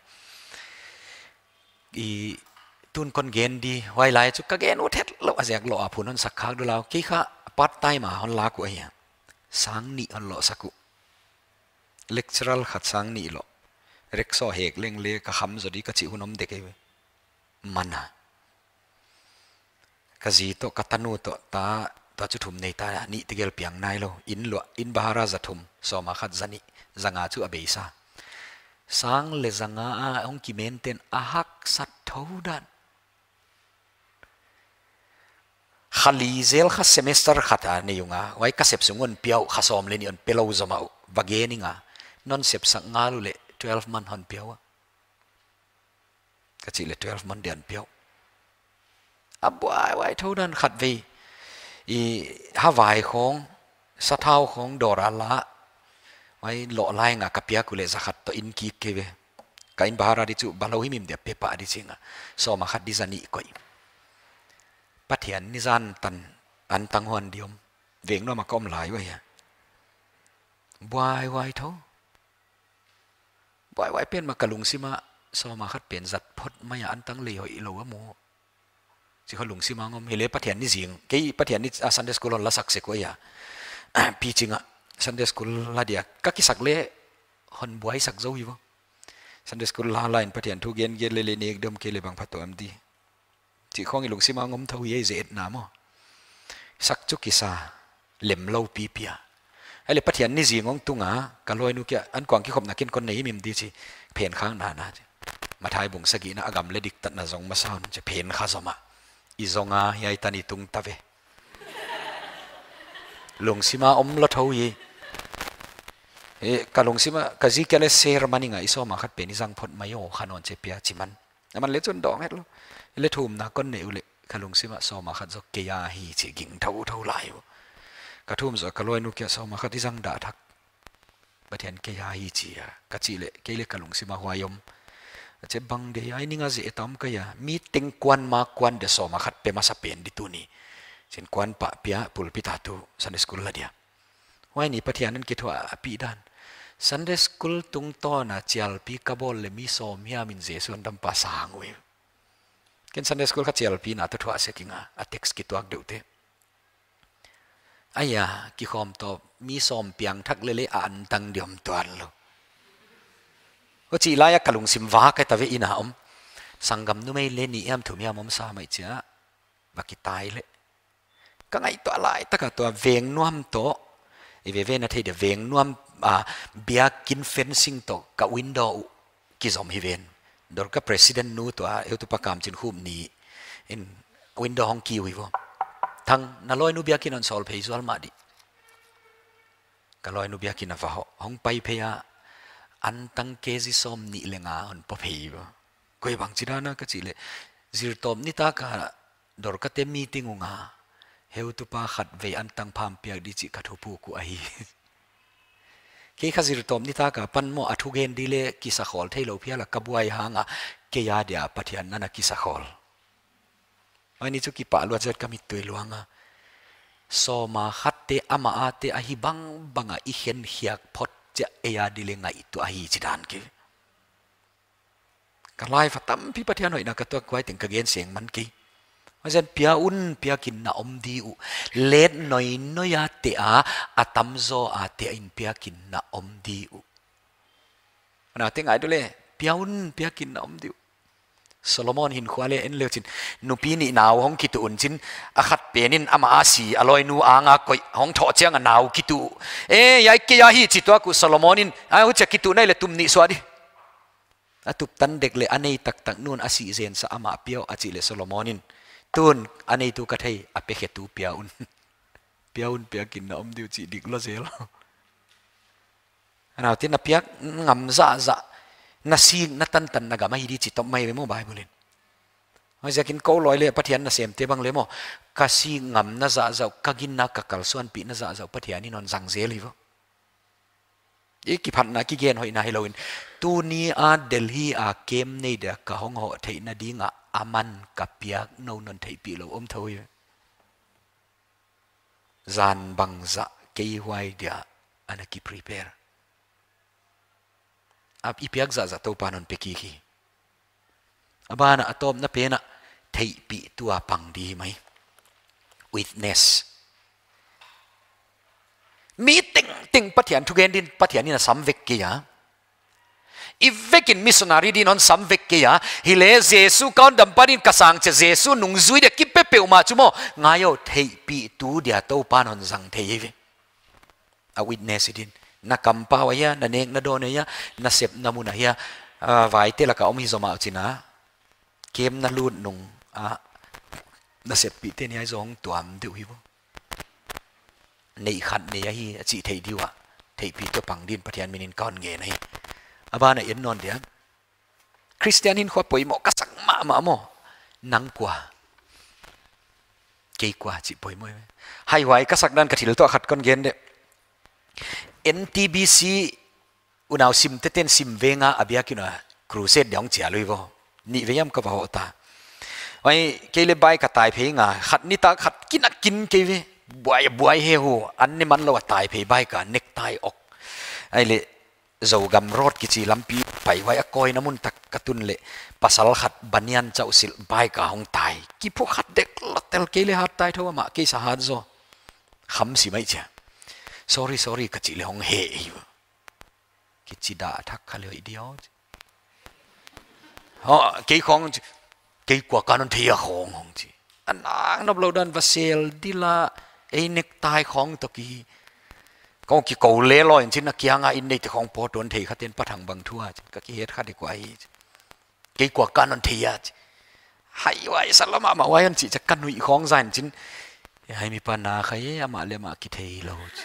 I tun kon gen di, huailai chu ka gen ut hetlou a ziak loh a phun hon sak khak di lau. Kei kha part time a hon lak uh ahi a. Sang nih hon loh sak uh. Lecturer khat sang nih loh. Rickshaw hek leng leh ka kham zaw di ka chih hun om dek ahi ve. Man a. Ka zi toh, ka tanu toh, ta, ta chu thum nei ta, nih tegel piang nailou. Inn lua, inn bahara za thum, sawma khat za nih, za nga chu a beisa. Sang leh za nga a hong kimen te'n a haksat thou dan. Kha li zel kha semester khat a nei ung a, huai ka sep sung un piau, kha sawm leh nih un pelou zomah uh, va gen ing a. Non sep sak ngal uleh twelve month hon piau a. Ka chih leh twelve month di'n piau. A buaihuai thou dan khatvei. I havai khong, sathau khong, dawr a la. Huai loh lai nga ka piak uleh za khat toh in kik kei ve. Ka inn bahara di chu balou himhim dia pe pah di ching a. Sawma khat di za nih koih. Pathian ni zan tan an tang huan di om. Veng nuam a ka om lai ua hia. Buaihuai thou. Buaihuai pen mah ka lungsim a sawma khat pen zat phot mai a an tang lei hoihlou a mu. Chi kha lungsim a ngawm hileh Pathian ni zing. Kei Pathian ni a Sunday school hon la sak sek ua hia. Pi ching a Sunday school la dia. Ka kisak leh hon buaisak zou hi vo. Sunday school la la in Pathian thu gen gen leh leh nek dom kei leh bang phat tuam di. Chih khong i lungsim a ngawm thou hi ei ze etna maw. Sak chu kisa lem lou pipi a. Ahihleh Pathian ni zing hong tung a, ka lawinu kia, an kuang kikhopna ken kon nei himhim di chi. Phen khang nana chi. Mathai bung sagihna a gam leh diktatna zong masa un chi phen kha zomah. I zong a, hiai tan i tung ta ve. Lungsim a om lou thou hi. E, ka lungsim a, ka zi kia leh share man ing a i sawma khat pen i zang phot mai aw kha nawn che pia chi man. A man leh chun dawng hetlou. Leh thumna kon nei uleh Ka lungsim ah sawma khat zaw kei a hi chih ging thouthou lai uh. Ka thum zaw ka lawinu kiang sawma khat i zang dah thak. Pathian kei a hi chi a. Ka chih leh, kei leh ka lungsim ah huai om. A chi bang de ai ning a zi e tam ka ya. Mi teng kuan ma kuan de sawma khat pe masa pen di tuni. Chin kuan pa pia pulpit a tu Sunday school la dia. Huai ni Pathian in kithuah a pi dan. Sunday school tungtawn a chialpi ka bawl leh mi sawm hiam in Jesu hondampa sang uh. Ken Sunday school kha chialpi na tu thuah se kinga, a text kituak deuh te. Aia, kikhawm tawp, mi sawm piang thak lele a antang diam tuan lou. Huchi lai a ka lungsim va ka ta ve ina om. Sanggam numei leh ni hiam thum hiam om sa mai chia, va kitai leh. Ka ngaihtuah lai taka tua veng nuam toh. I veve na thei de veng nuam, ah, biakin fencing toh ka window uh kizom hi ven. Dorka president nu tua, heutupa Kamchinkhum ni in window hong ki ui vo. Thang, na lawinu biakin hon sawl phei zual mah di. Ka lawinu biakin a va hoh. Hong pai phei a, antang K G sawm nih leh nga hon pua phei vo. Koi bang chi dan a ka chih leh. Zirtawp nitak a Dorka te meeting ung a, heutupa khat vei antang pham piak di chih ka thupuk uh ahi. Kei kha zirtawp nitak a pan maw a thugen di leh kisakhawl thei lou phial a ka buai hang a, kei a dia Pathian nana kisakhawl. Ai ni chu kipahluat zet ka mittui luang a. Sawma khat te ama a te ahi bangbang a i khen hiak phot chia ei a di leh ngaihtuah ahi chi dan ki. Ka lai fa tampi Pathian hoihna ka tuak kuai teng ka gen seng man kei. Huaiziakin pia un, piakin na om di uh. Let noinoi a te a, a tamzaw a te a in piakin na om di uh. Ana te ngai du leh, pia un, piakin na om di uh. Solomon hinkhua leh en leu chin. Nupi nih nau hong kitu un chin. A khat pen in ama a si, a lawinu anga koih hong thoh chiang a nau kitu. Eh, yai kei a hi chi tuak uh Solomon in. Ai huchia kitu nai leh tum nih suah di. A tup tan dek leh a nei taktak nun a si zen sa ama pia uh a chih leh Solomon in. Tun a neitu ka thei a pe khetu pia un. Pia un piakin na om di uh chih dik lou zel. Ana te na piak ngam zahzah. Na sik na tantan na gam ahi di chi tawp mai ve maw Bible in. Huaiziakin kou lawi leh Pathian na sem te bang leh maw. Ka sik ngam na zahzah, ka ginna ka kalsuanpih na zahzah Pathian in hon zang zel hi vo. I kiphatna kigen hoihna hi lou in. Tuni a Delhi a kem nei dia ka hong hoh theihna ding a aman ka piak nou non theihpih lou om thou hi. Zan bangzah kei huai dia ana ki prepare. A i piak zahzah Toupan hon pe kik hi. A ban ah a tawpna pen ah theihpihtu a pang di mai. Witness. Mi tengteng Pathian thugen din Pathian in a sam vek kei a. I vekin missionary din hon sam vek kei a. Hileh Jesu ka hondampa din ka sang chia Jesu nungzui dia kipe peuhmah chu maw. Ngai o theihpihtu dia Toupan hon zang thei ve. A witness i din. Na kampau ahia, na nek na dawn ahia, na sep na mun ahia, ah, vaite laka om hi zomah chin a. Kem na lut nung a, na seppih te ni ai zong tuam deuh hi vo. Neih khat nei ahi, a chih theih di ua. Theihpihtu pang din Pathian min in ka hon ngen ahi. A ban ah en nawn dia. Christian hinkhua poimoh ka sak mahmah maw. Nang kua. Kei kua chih poimoh. Haihuai ka sak dan ka thil toh khat kon gen de. N T B C unau sim teten sim venga a biakin a crusade dia hong chial ui vo. Nih vei hiam ka va hoh ta. Huai kei leh bike a tai phei nga khat nitak khat kin a kin kei ve. Buai buai he hu an ne man lou a tai phei bike a necktie ok. Ai leh Zogam road kichi lampi pai huai a kawina mun tak ka tun leh pasal khat banyan chauh silh bike a hong tai. Kiphukhat dek lou tel kei leh hat tai thou amah kei sa hat zaw. Kham si mai chia. Sorry, sorry, ka chih leh hong he hi. Kichi dah thak kha leh hoih diau. Ho, kei khong chi. Kei kua ka non thei a khong hong chi. A nang nop lou dan va sel di la ei necktie khong toh ki. Kong kikou leh lou in chin a kianga in neite khong pawt hon thei kha ten pathang bang thu a chi. Ka kihet kha di kua hi chi. Kei kua ka non thei a chi. Haihuai sa lou mahmah huai hon chi chia ka nuih khong zah in chin. Hai mipa na kha e amah leh amah kithei lou chi.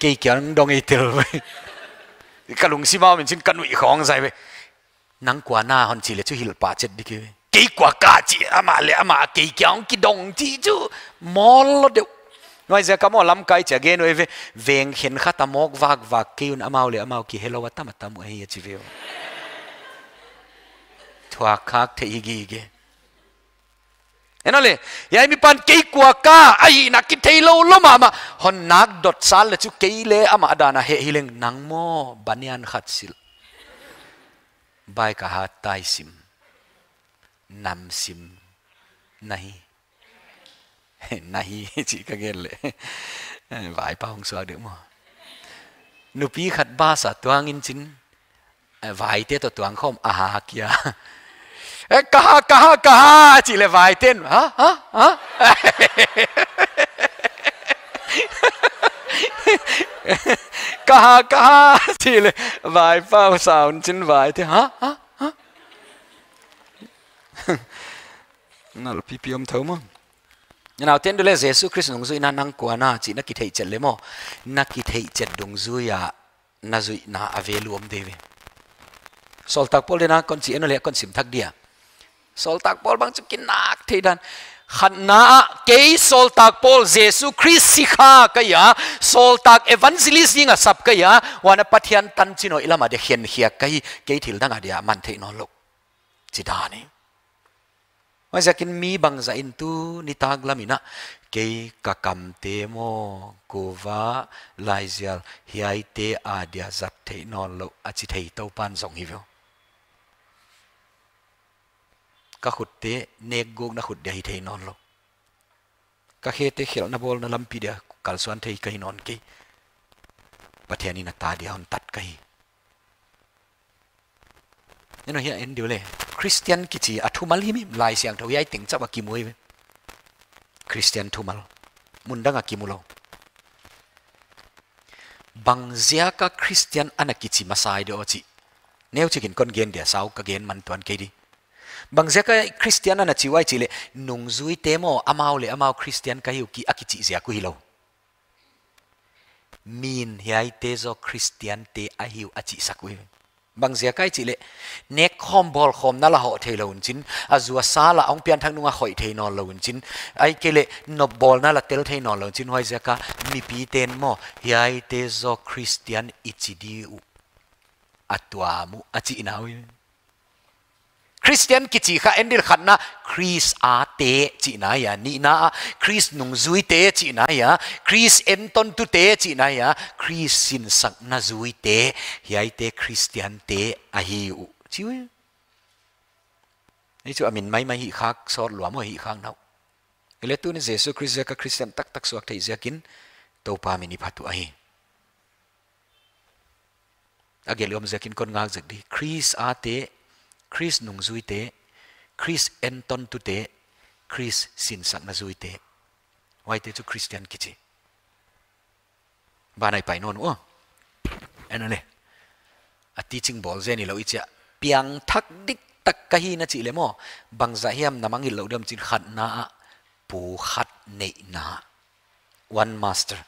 Kei kiang dong ei tel ve. Ka lungsim a om in chin ka nuih khong zah ve. Nang kua na hon chi leh chu hilh pah chet di kei ve. Kei kua ka chi, amah leh amah kei kia hong kidong chi chu mawl lou deuh. Huaiziak a maw lamkai chia gen uh ve, veng khenkhat a mawk vakvak kei un, amau leh amau kihelou a tam a tam uh ahi a chi ve uh. Thuak khak theih hi gige. En aw le, hiai mipa'n kei kua ka ahihna kitheilou lou mahmah. Hon nak dot sal leh chu kei leh amah dan a heh hileng, nang maw banyan khat silh, bai ka hat tai sim, nam sim na hi. Na hi, chih ka gen leh vaipa hong suak deuh maw. Nupi khat bus a tuang in chin, eh, vaite toh tuang khawm a ha kia. Eh, ka ha, ka ha, ka ha, chih leh vaite'n, ha, ha, ha? Ka ha, ka ha, chih leh vaipa sound chin vaite, ha, ha, ha? Ngal pipi om thou maw. Nau ten du leh Jesu Khrist nungzuihna nang kua na chih na kitheih chet leh maw, na kitheih chet dungzui a na zuihna a value om deuh ve. Sawltak Paul deihna kon chih en aw le, kon sim thak dia. Sawltak Paul bang chu kinak thei dan. Khatna ah, kei Sawltak Paul Jesu Khrist sikha ka hi a, sawltak evangelist ding a sap ka hi a, huan a Pathian tanchin hoih lam a dia khenkhiak ka hi, kei thil dang a dia man theih nawnlou, chi dan hi. Huaiziakin mi bangzah in tu nitaklam in a, kei ka kamte maw, kuva, laizial, hiaite a dia zat theih nawnlou a chi thei Toupa'n zong hi ve. Ka khutte, nekgukna khut dia hi thei nawnlou. Ka khete khelhna bawlna lampi dia kalsuan thei ka hi nawn kei. Pathian in a ta dia hon tat ka hi. En aw, hiai en diu le. Christian kichi a thumal himhim Laisiangthou hiai teng chauh a kimu ve. Christian thumal. Mun dang a kimu lou. Bangziak a Christian ana kichi masa di aw chih. Neuchik in kon gen dia, sau ka gen man tuan kei di. Bangziak a Christian ana chi uh ai chih leh, nungzuite maw, amau leh amau Christian ka hi uh ki, a kichih ziak uh hilou. Min hiaite zaw Christian te ahi uh a chihsak uh. Bangziak ai chih leh, nek khawm bawl khawm na la hoh theilou un chin, a zu a sa la hong pianthak nung a khoih thei nawnlou un chin, ahihkeileh nop bawl na la tel thei nawnlou un chin, huaiziak a mipite'n maw, hiaite zaw Christian i chi di uh a tuam uh a chihna uh. Christian kichi kha en di leh khatna, Khrist a te chihna hi a, nihna ah, Khrist nungzuite chihna hi a, Khrist entontute chihna hi a, Khrist sinsakna zuite, hiaite Christian te ahi uh. Chi uh. Ei chu a min maimai hih khak sawt lua maw, hih khak nau. Ei leh tuni Jesu Khrist ziak a Christian taktak suak theih ziakin Toupa min i phat uh ahi. A gelh om ziakin kon ngak zek di. Khrist a te, Khrist nungzuite, Khrist entontute, Khrist sinsakna zuite. Huaite chu Christian kichi. Banah i pai nawn uh. En aw le. A teaching bawl zen hilou i chi a. Piangthak diktak ka hi na chih leh maw, bangzah hiam na mangngilh lou diam chin khatna ah, pu khat neihna. One master.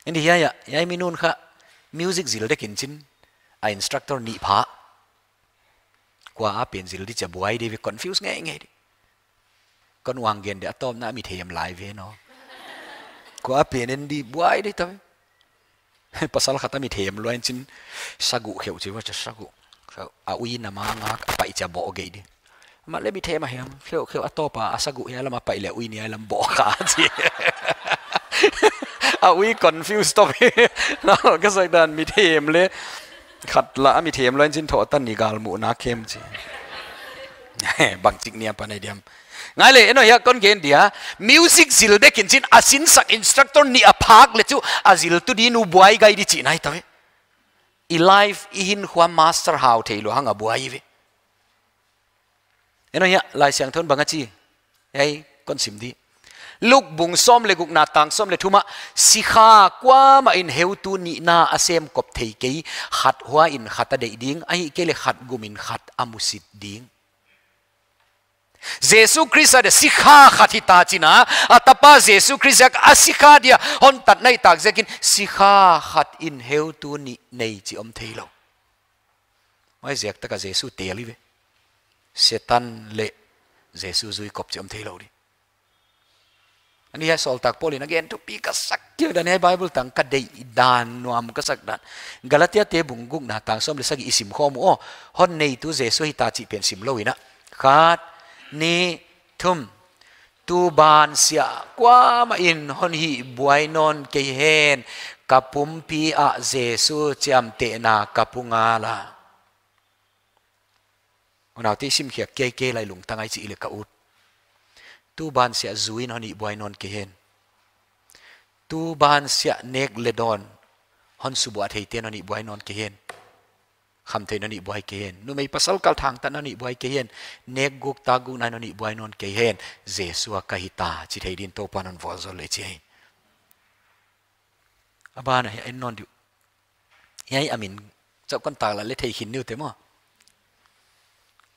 En di hiai a, hiai mi nu'n kha music zil dek in chin, a instructor nih pha. Kua a pen zil di chia buai di ve, confuse ngeingei di. Kon uang gen di a tawpna mi them lai ve naw. Kua a pen en di buai di ta ve. Pasal khat a mi them lua in chin saguh kheuh chi va chia saguh. A ui na ma ngak a pai chia bawh gei di. Amah leh mi them a hiam, kheuh kheuh a tawp a, a saguh hiai lam a pai leh ui ni hiai lam bawh kha chi. A ui confuse tawp hi. Ka sak dan mi them leh khat la a mi them lua in chin thoh tan ni gal muh na kem chi. Bangchik nia pa nei diam. Ngai le, en aw hiai kon gen dia, music zil dek in chin a sinsak instructor nih a phak leh chu a ziltu di nu buai gai di chihna hi ta ve. I life i hinkhua master hau theilou hang a buai ve. En aw hiai, Laisiangthou in bang a chi. Ei, kon sim di. Luke bung sawm leh gukna tang sawm leh thumna ah, sikha kuamah in heutu nihna a sem kop thei kei, khat hua in khat a deih ding, ahihkeileh khat gum in khat a musit ding. Jesu Khrist a dia sikha khat hita chin a, a tapa Jesu Khrist ziak a sikha dia hon tat nai tak ziakin sikha khat in heutu nih nei chi om theilou. Huaiziak tak a Jesu tel hi ve. Setan leh Jesu zui kop chih om theilou di. Ahi a, sawltak Paul in a gen thupi ka sak kei dan, hiai Bible tang ka deih dan, nuam ka sak dan. Galatia te bung gukna tang sawm leh sagih i sim khawm uh aw. Hon neitu Jesu hita chih pen sim lou in a. Khat, nih, thum. Tu bansiah kuamah in hon hihbuai nawn kei hen, ka pumpi ah Jesu chiamtehna ka pu ngal a. Unaute, sim khiak kei kei lai lungtang ai chih leh ka ut. Tu bansiah zu in hon hihbuai nawn kei hen. Tu bansiah nek leh dawn hon subuat theite'n hon hihbuai nawn kei hen. Khamtheihna hon hihbuai kei hen. Numei pasal kal thangtatna hon hihbuai kei hen. Nek guk tak gukna hon hihbuai nawn kei hen. Jesu a ka hita chi thei din Toupa'n hon vualzawl leh chi hi. A ban ah hiai en nawn di uh. Hiai a min chauh kon tak leh thei khin ni uh te maw.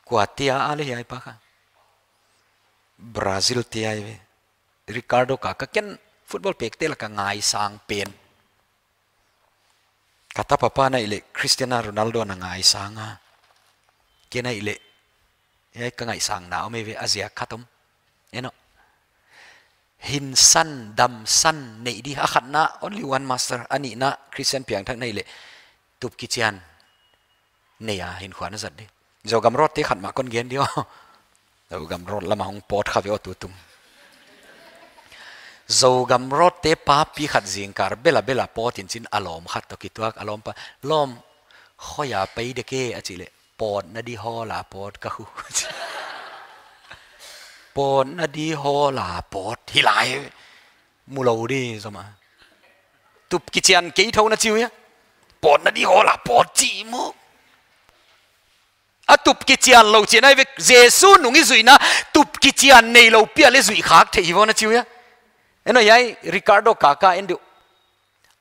Kua te a leh hiai pa kha. Brazil te ahi ve. Ricardo Kaká, ken football pekte laka ngaisang pen. Ka tapa pa na hih leh Cristiano Ronaldo na ngaisang a. Ken na hih leh, hiai ka ngaisang na om ei ve, a ziak khat om. En aw. Hinsan, damsan, neih di, a khatna, only one master, a nihna, Christian piangthak na hih leh, tup kichian nei a hinkhua na zat di. Zogam Road te khat mah kon gen di aw. Zogam Road lam ah hong pawt kha ve aw tutung. Zogam Road te papi khat zingkal bel a bel a pawt in chin a lawm khat toh kituak, a lawm pa, lawm, khoi a pai dek e a chih leh, pawtna di hall a pawt ka hu. Pawtna di hall a pawt hi lai. Mu lou di zom a. Tup kichian kei thou na chi uh hia. Pawtna di hall a pawt chi mu. A tup kichian lou chih na hi ve, Jesu nung i zuihna, tup kichian neilou pi a leh zuih khak theih hi vo na chi uh hia. En aw, hiai Ricardo Kaká en di uh.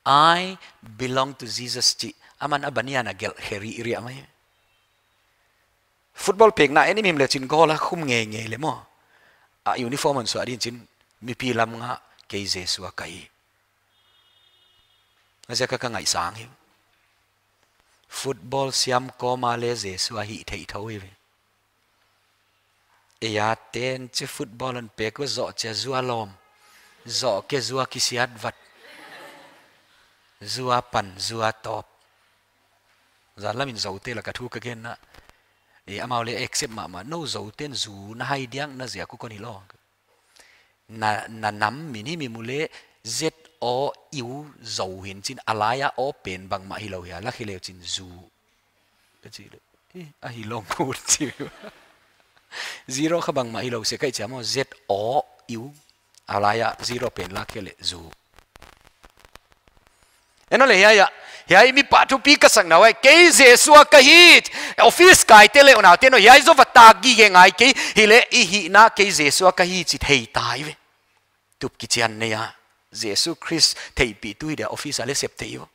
I belong to Jesus chih. Aman a banner a gelh khe rih rih mai. Football pekna en i himhim leh chin goal a khum ngeingei leh maw. A uniform hon suah di in chin mipi lam nga kei Jesu a ka hi. A ziak a ka ngaisang hi. Football siam kawm a leh Jesu a hih theih thou hi ve. Ei a ten chi football hon pek uh zoh chia zu a lawm. Zoh kei zu a kisiat vat. Zu a pan, zu a tawp. Zan lam in Zote laka thu ka gen na. E, amau leh accept mahmah. Nou Zote'n zu na hai diak na ziak uh kon hilou. Na, na nam min himhim uh leh Z O U Zo hi in chin a lai a O pen bangmah hilou hia, la khe leh chin zu. Ka chih leh, eh, a hilou mawk chi. Zero kha bangmah hilou se ka hi chia maw, Z O U. A lai a zero pen la khe leh zu. En aw leh hiai a, hiai mi pa thupi ka sak na uh ahi, kei Jesu a ka hi, office kaite leh unaute nou, hiai zaw va tak gige ngai kei, hileh i hihna kei Jesu a ka hi chi thei ta hi ve. Tup kichian nei a, Jesu Khrist theihpihtu hi dia office a leh sep thei uh.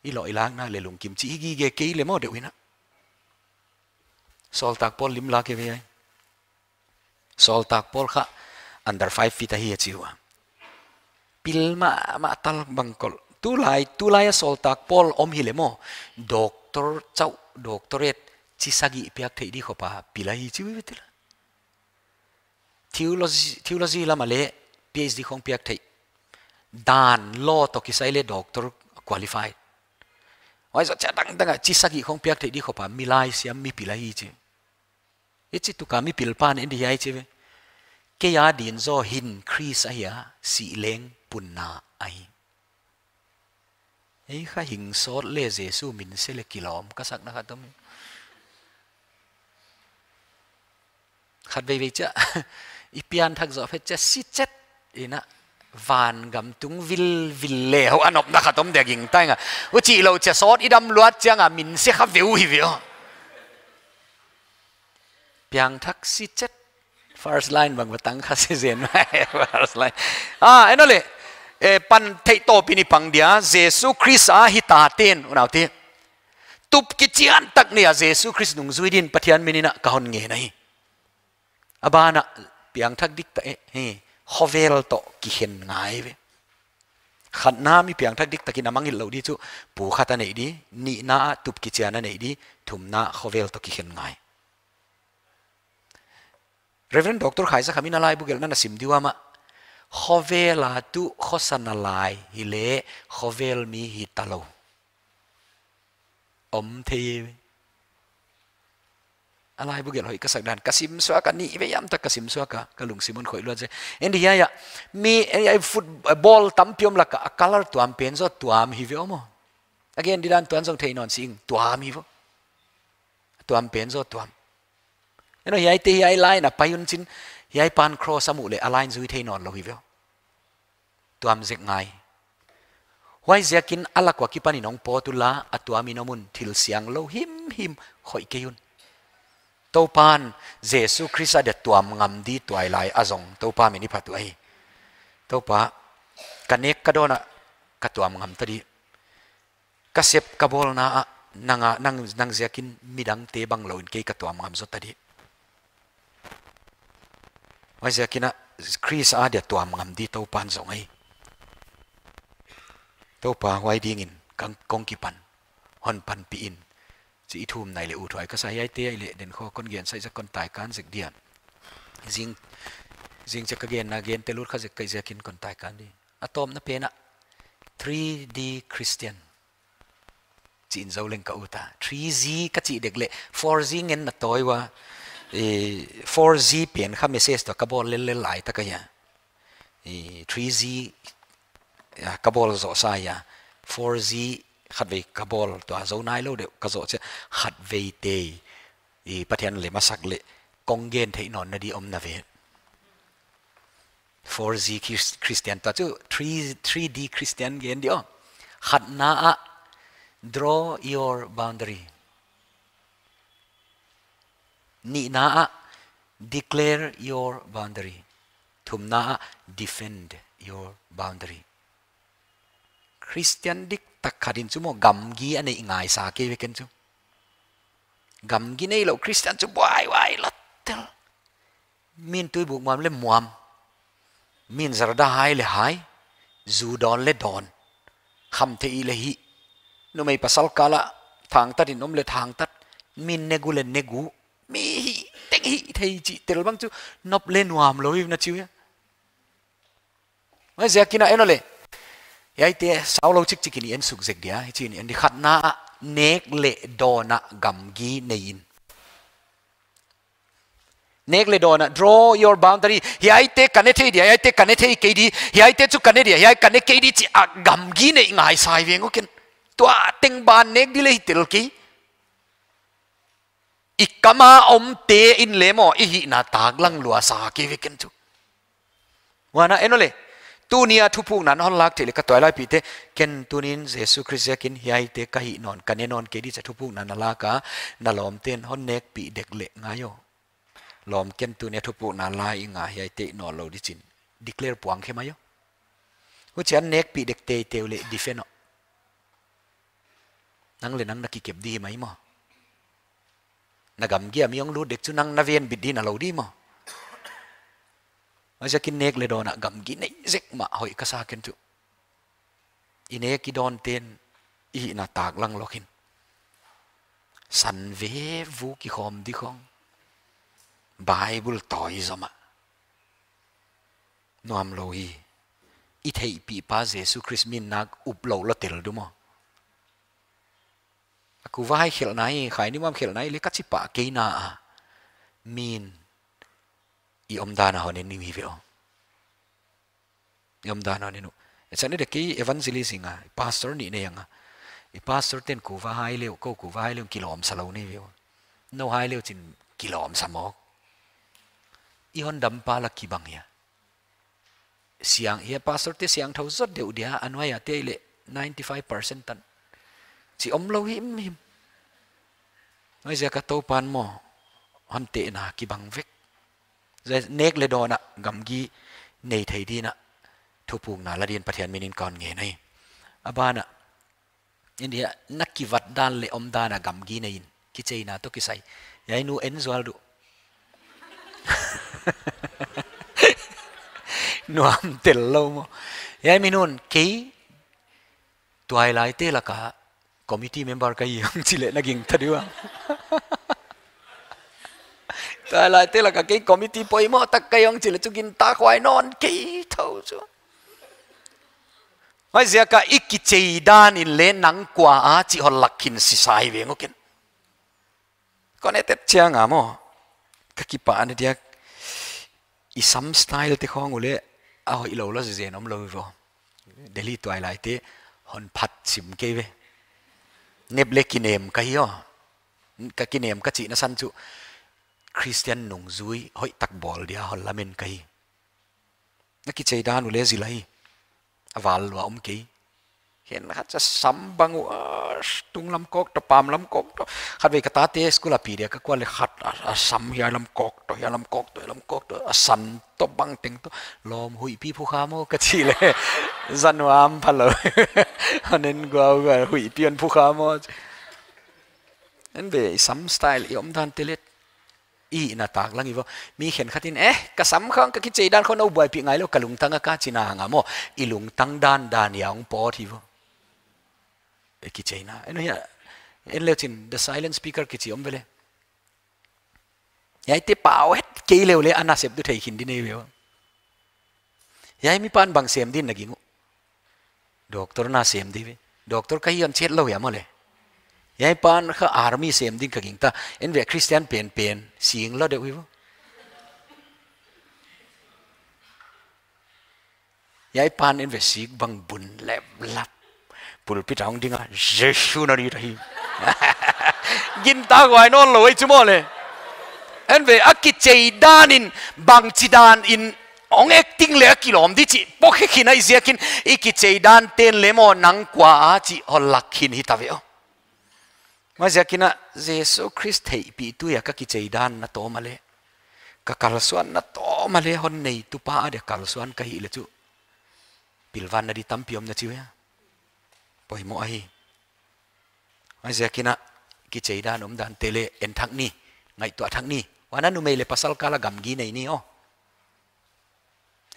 I loh i lakna leh lungkim chih hi gige kei leh maw deuh hi na. Sawltak Paul lim la kei ve ai. Sawltak Paul kha under five feet ahi a chi ua. Pil mahmah tal bang kol. Tulai, tulai a sawltak Paul om hileh maw. Doctor chauh, doctorate chi sagih piak theih di khop a pil ahi chi uh ve tila. Theology, theology lam a leh PhD khong piak theih. Dan law toh kisai leh doctor qualified. Huai zoh chia dangdang a chi sagih khong piak theih di khop a milai siam mi pil ahi chi. Hichi tuka mi pil pan en di hiai chi ve. Kei a din zaw hin Khrist ahi a, sih leng punna ahi. Ei kha hing sawt leh Jesu min se leh kilawm ka sakna khat om. Khat veivei chia, i pianthak zoh phet chia si chet. Ina, vangam tung vilvil leh hou a nopna khat om dia gingta inga. Huchi lou chia sawt i dam luat chiang a min se kha veu hi veu. Piangthak si chet. First line bang va tang kha si zen. First line. Ah, en aw leh. Eh, pan theih tawp in i pang dia, Jesu Khrist a hita te'n, unaute. Tup kichian tak nei a Jesu Khrist nungzui din Pathian min in a ka hon ngen ahi. A ban ah piangthak diktak e, hi, khovel toh kikhen ngai ve. Khatna mi piangthak diktak in a mangngilh lou di chu, pu khat a neih di, nihna a tup kichian a neih di, thumna khovel toh kikhen ngai. Reverend Doctor Khaizakham in a laibu gelhna na sim di ua mah. Khovel a tuh khosa na lai hileh khovel mi hita lou. Om thei. A laibu gelh hoih ka sak dan. Ka sim suak a, nih vei hiam tak ka sim suak a, ka lungsim hon khoih luat zel. Endi hiai a, mi, eh, eh, football tampi om lak a, a colour tuam pen zaw tuam hi ve maw. A gen di dan tuan zong thei nawn sih ing, tuam hi ve. Tuam pen zaw tuam. Eno hiaite hiai line a pai un chin, hiai pan cross a muh leh a line zui thei nawn lou hi ve. Tuam zek ngai. Huaiziakin a lak ua kipan in hong pawt ula, a tuam in om un, thil siang lou himhim khoih kei un. Toupa'n Jesu Khrist a dia tuam ngam di tuailai a zong Toupa min i phat uh ahi. Toupa, ka nek ka dawn a ka tuam ngam ta di. Ka sep ka bawlna ah nang a, nang, nang ziakin midangte bang lou in kei ka tuam ngam zaw ta di. Huaiziakin a Khrist a dia tuam ngam di Toupa'n zong ahi. Toupa huai dingin kong, kong kipan, hon panpih in. Chih i thum nai leh uthuai ka sa, hiaite ahihleh den khawng kon gen sai zek, kon taikan zek dia. Zing, zing chiang ka genna gen te lut kha zek ka hih ziakin kon taikan di. A tawpna pen ah three D Christian. Chih in Zo leng ka ut a. Three G ka chih dek leh four G ngen na tawi ua. Eh, four G pen kha message toh ka bawl lellel lai tak ahi a. Eh, three G, ah, ka bawl zoh sa ahi a. Four G khatvei ka bawl toh a zo nai lou deuh ka zoh chiang khatveite. Eh, Pathian lem a sak leh kong gen theih nawnna di om na ve. Four G Chris-, Christian toh chu three, three D Christian gen di aw. Khatna ah, draw your boundary. Nihna ah, declare your boundary. Thumna ah, defend your boundary. Christian dik tak khat in chu maw gamgi a neih ngai sa kei ve ken chu. Gamgi neilou Christian chu buaihuai lottel. Min tuibuk muam leh muam. Min zarda hai leh hai. Zu dawn leh dawn. Khamtheih leh hih. Numei pasal kal ah thangtat in om leh thangtat. Min negu leh negu. Mi hih teng hih thei chih tel bang chu nop leh nuam lou hi na chi uh hia. Huaiziakin a en aw leh. Hiaite sau lou chikchik in i en suk zek dia, hichi in i en di. Khatna ah nek leh dawn a gamgi nei in. Nek leh dawn a, draw your boundary. Hiaite ka ne thei dia, hiaite ka ne thei kei di, hiaite chu ka ne dia, hiai ka ne kei di chih a gamgi neih ngai sa hi veng uh ken. Tua teng ban nek di leh hi tel kei. I kam a omte in leng maw, i hihna taklang lua sa kei ve ken chu. Huan a en aw leh, tuni a thupukna na hon lak theih leh ka tuailaipihte, ken tuni'n Jesu Khrist ziakin hiaite ka hih nawn, ka ne nawn kei di chih thupukna na lak a, na lawmte'n hon nekpih dek leh ngai aw. Lawm, ken tuni a thupukna la ing a, hiaite i nawn lou di chi'n. Declare puang khe mai aw. Huchiin nekpih dek teitei uleh defend aw. Nang leh nang na kikep di mai maw. Na gamgi a mi hong lut dek chu nang na venbit di na lou di maw. Huaiziakin nek leh dawn a gamgi nei zek mah hoih ka sa ken chu. I nek i dawnte'n i hihna taklang lou khin. San ve vu kikhawm di khong. Bible tawi zom a. Nuam lou hi. I theihpihpa Jesu Khrist min nak up lou lou tel di maw. A kuva hai khelhna hi, khai ni muam khelhna hi leh ka chi pah kei na a. Min i omdan a hon en ni mi ve aw. I omdan a hon en uh. E chan ni de kei evangelist ing a, pastor nih nei ing a. I pastor te'n kuva hai leh, kou kuva hai leh kilawm sa lou ni ve aw. Nou hai leh chi'n kilawm sa mawk. I hondampa la kibang hia. Siang, hia pastor te siangthou zot deuh dia, a nuai a te leh ninety five percent tan. Chih om lou himhim. Huaiziak a Toupa'n maw, hon tehna kibang vek. Zia nek leh dawn a gamgi nei thei di'n a thupukna la di'n Pathian min in kon ngen ahi. A ban a, India, na kivat dan leh omdan a gamgi nei in. Kicheina toh kisai. Hiai nu en zual di. Nuam tel lou maw. Hiai mi nu'n kei tuailaite lak a committee member ka hi hong chi leh na gingta di ua. Tuailaite laka kei committee poimoh tak ka hi ong chih leh chu gintakhuai nawn kei thou chu. Huaiziak a i kichei dan in leng nang kua a chih hon lak khin sisa hi veng uh ken. Kon et et chiang a maw. Ka kipahna dia i sam style te khong uleh a hoihlou lou zen om lou vo. Delhi tuailaite hon phat sim kei ve. Nep leh kinem ka hi aw. Ka kinem ka chihna san chu Christian nungzui hoihtak bawl dia hon lamen ka hi. Na kichei dan uleh zil ahi. A val lua om kei. Khenkhat a sam bang uh, a, tung lam kawk toh, pam lam kawk toh. Khatvei ka tate school a pi dia ka kuan leh khat a, a sam hiai lam kawk toh, hiai lam kawk toh, hiai lam kawk toh, a san toh bangteng toh. Lawm, huihpi phu kha maw ka chih leh. Zan uam phalou. Hon en guau guau, huihpi hon phu kha maw. En ve, i sam style, i omdan te leh i na tak lang i vo. Mi khenkhat in, eh, ka sam khong, ka kichei dan khong nou buaipih ngai lou, ka lungtang a ka chihna hang a maw. I lungtang dan dan a hong pawt hi vo. I kicheina. En hia, en leu chin, the silent speaker kichi om ve leh. Hiaite pau het kei leu leh a nasep tu thei khin di nei ve vo. Hiai mipa'n bang sem din na ging uh. Doctor na sem di ve. Doctor ka hi hon chet lou hia maw leh. Hiai pan kha army sem din ka gingta. En ve Christian penpen. Sing lou deuh hi vo. Hiai pan en ve sik bang bun lep lap. Pulpit a hong ding a. Jesu na ni ta hi. Gintakhuai nawn lou ei chu maw leh. En ve a kichei dan in bangchidan in hong acting leh a kilawm di chih pawt khin ahih ziakin i kichei dan ten leng maw nang kua a chih hon lak khin hita ve aw. Huaiziakin a Jesu Khrist theihpih tu a ka kichei dan na tawm a leh. Ka kalsuan na tawm a leh hon neitu pa a dia kalsuan ka hih leh chu. Pilvan na di tampi om na chi ve. Poimoh ahi. Huaiziakin a kichei dan omdan te leng en thak ni. Ngaihtuah thak ni. Huan a numei leh pasal kal a gamgi nei ni aw.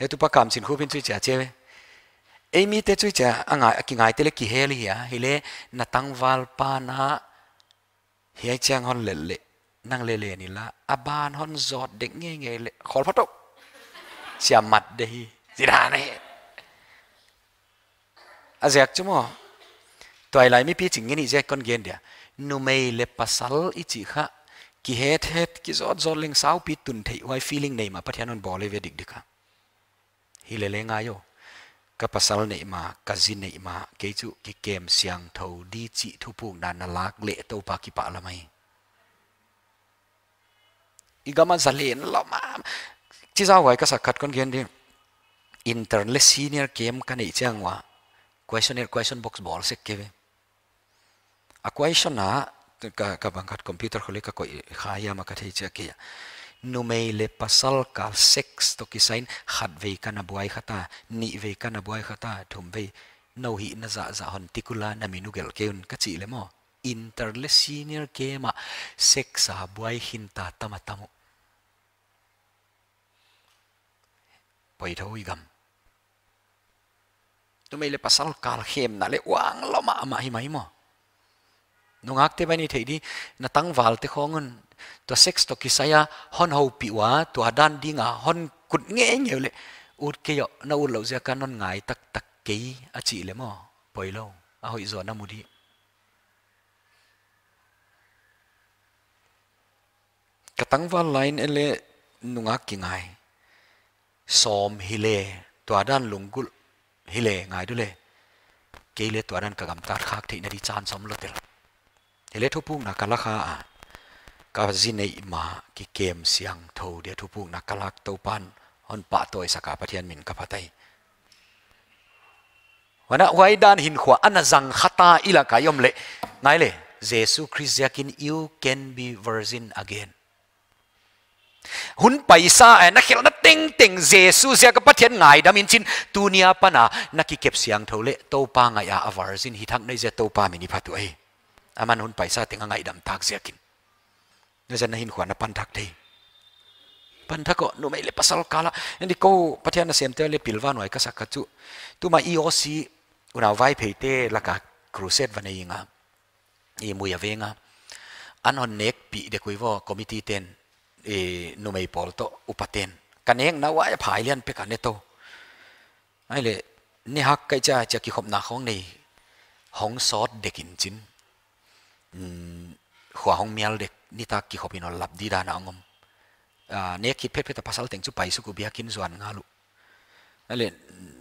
Heutupa Kamchinkhup in chu hichi a chi ve. Ei mite chu hichi a ngai, a kingaite leng kihel hi a, hileh na tangval pa na hiai chiang hon lel leh, nang leh len inla, a ban hon zawt dek ngeingei leh, khawl phot tou. Siam mat de hi, chi dan ahi. A ziak chu maw. Tuailai mipi ching ngen i ziak kon gen dia. Numei leh pasal i chih kha. Kihethet, kizawtzawt leng saupi tun theih huai feeling nei mah Pathian hon bawl ei ve dikdik a. Hilele ngai aw. Ka pasal neih mah, ka zi neih mah, kei chu kikem siangthou di chih thupukna na lak leh Toupa kipahlam ahi. I gam a zalen lawm a. Chi zau huai ka sak khat kon gen di. Intern leh senior camp ka neih chiang ua. Questionnaire, question box bawl sek ke ve. A question a, ka, ka bang khat computer khole ka koih kha hiam a ka thei chiah kei a. Numei leh pasal kal sex toh kisai in khatvei ka na buai kha ta, nihvei ka na buai kha ta, thumvei nou hihna zahzah hon tik ula na min uh gelh kei un ka chih leh maw. Intern leh senior camp a sex a buai khin ta tam a tam uh. Poi thou i gam. Numei leh pasal kal khemna leh uang lawm mahmah hi mai maw. Nungakte bang i theih di, na tangvalte khawng un, tua sex toh kisai a hon houpih ua, tua dan ding a hon kut ngeingei uleh, ut kei aw, na utlouh ziak a non ngai taktak kei a chih leh maw. Poilou, a hoih zaw na mu di. Ka tangval line e leh nungak kingai. Sawm hileh, tua dan lunggulh hileh, ngai du leh. Kei leh tua dan ka gamtat khak theihna di chance om lou tel. Hileh thupukna ka la kha a. Ka zi neih mah kikem siangthou dia thupukna ka lak Toupan hon pahtawi sak a Pathian min ka phat ahi. Huan a huai dan hinkhua ana zang kha ta i lak a i om leh. Ngai leh, Jesu Khrist ziakin you can be virgin again. Hun paisa e, na khelhna tengteng Jesu ziak a Pathian ngaidam in chin tuni a pan a na kikep siangthou leh Toupa ngaih a a virgin hi thak na hih ziak Toupa min i phat uh ahi. Aman hun paisa teng a ngaihdam tak ziakin. Na zan na hinkhua na pan thak thei. Pan thak aw, numei leh pasal kal a. Endi kou Pathian nasemte leh pilvang huai ka sak khat chu. Tuma E O C unau Vaipheite lak a crusade va nei ing a. I Muia veng a. An hon nekpih dek ui vo committee ten. eh, numei pawl toh upaten. Ka nekna uah a phai lian pek a ne tou. Ahihleh, ne hak kei chia chia kikhopna khong nei hong sawt dek in chin. Hmm, khua hong mial dek, nitak kikhop in ol lap di dan a ngom. Ah, nek khit phetphet a pasal teng chu paisuk uh biakinn zuan ngal uh. Ahihleh,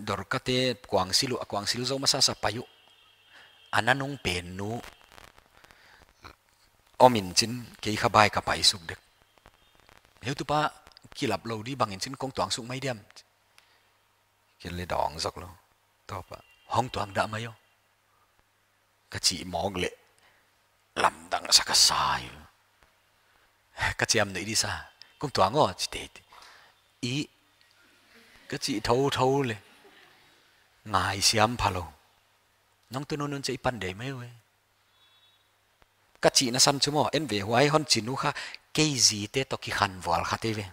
Dorka te kuangsil uh, a kuangsil zou masasa pai uh. A nanung pen nu om in chin kei kha bai ka paisuk dek. Heutupa kilap lou di bang in chin kong tuang suk mai diam. Ken le dawng zok lou. Topa, hong tuang dah mai aw. Ka chih mawk leh lamdang sa ka sa hi. Ka chiam nuih di sa. Kong tuang aw, chi tei tei. I, ka chih thouthou leh. Ngai siam pha lou. Nong tu nunun che i pan dei mai uh e. Ka chihna san chu maw, en ve huai hon chin uh kha, kei zi te toh kikhanvual khat ei ve.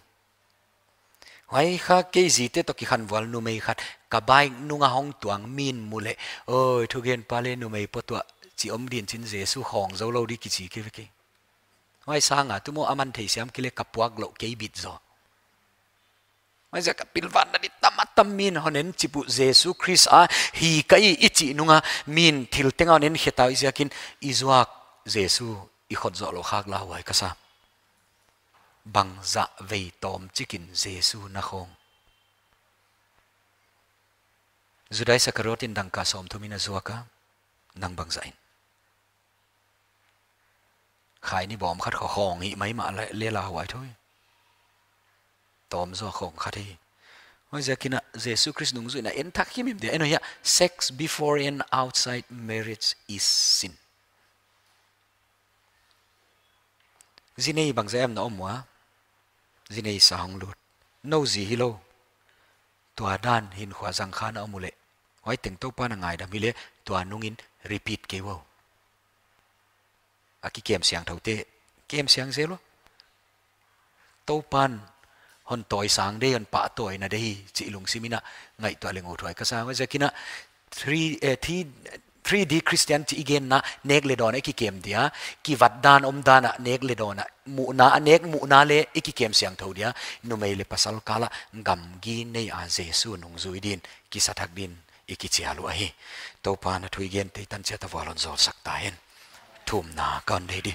Huai kha kei zi te toh kikhanvual numei khat, ka bike nung a hong tuang min mu leh, oi, thugenpa le numei pawtuah chi om din chin Jesu khawng zou lou di kichi kei ve kei. Huai sang a, tu maw a man thei siam kei leh ka puak lou kei bit zaw. Huaiziak a pilvang na di tam a tam min hon en chih uh Jesu Khrist a hi ka hi i chih nung a min thil teng a hon en khe ta uh ziakin i zuak Jesu i khot zoh lou khak la huai ka sa. Bangzah vei tawmchik in Jesu na khawng. Judas Iskariot in dangka sawmthum in a zuak a, nang bangzah in. Khaini bawm khat kha khawng hi maimah le, le la huai tho hi. Tawm zaw khawng khat hi. Huaiziakin a Jesu Khrist nungzui in a en thak himhim dia. En uh hia, sex before and outside marriage is sin. Zi nei bangzah em na om ua. Zi nei sa hong lut. Nou zi hilou. Tua dan hinkhua zang kha na om uleh. Huai teng Toupa'n a ngaidam hileh, tua nungin repeat kei ua. A kikem siangthou te, kem siang zel ua. Toupa'n hon tawisang dei, hon pahtawina dei hi, chih lungsim in a ngaihtuah leng uh thuai ka sa. Huaiziakin a three, eh, three, three D Christian chih i genna nek le dawn a i kikem dia, kivat dan om dan a nek le dawn a, muhna a nek muhna le i kikem siangthou dia, numei le pasal kal a gamgi nei a Jesu nungzui din, kisa thak din, i kichial uh ahi. Toupa'n a thu i gen te tan chiat a vual hon zawlsak ta hen. Thumna ka hon nei di.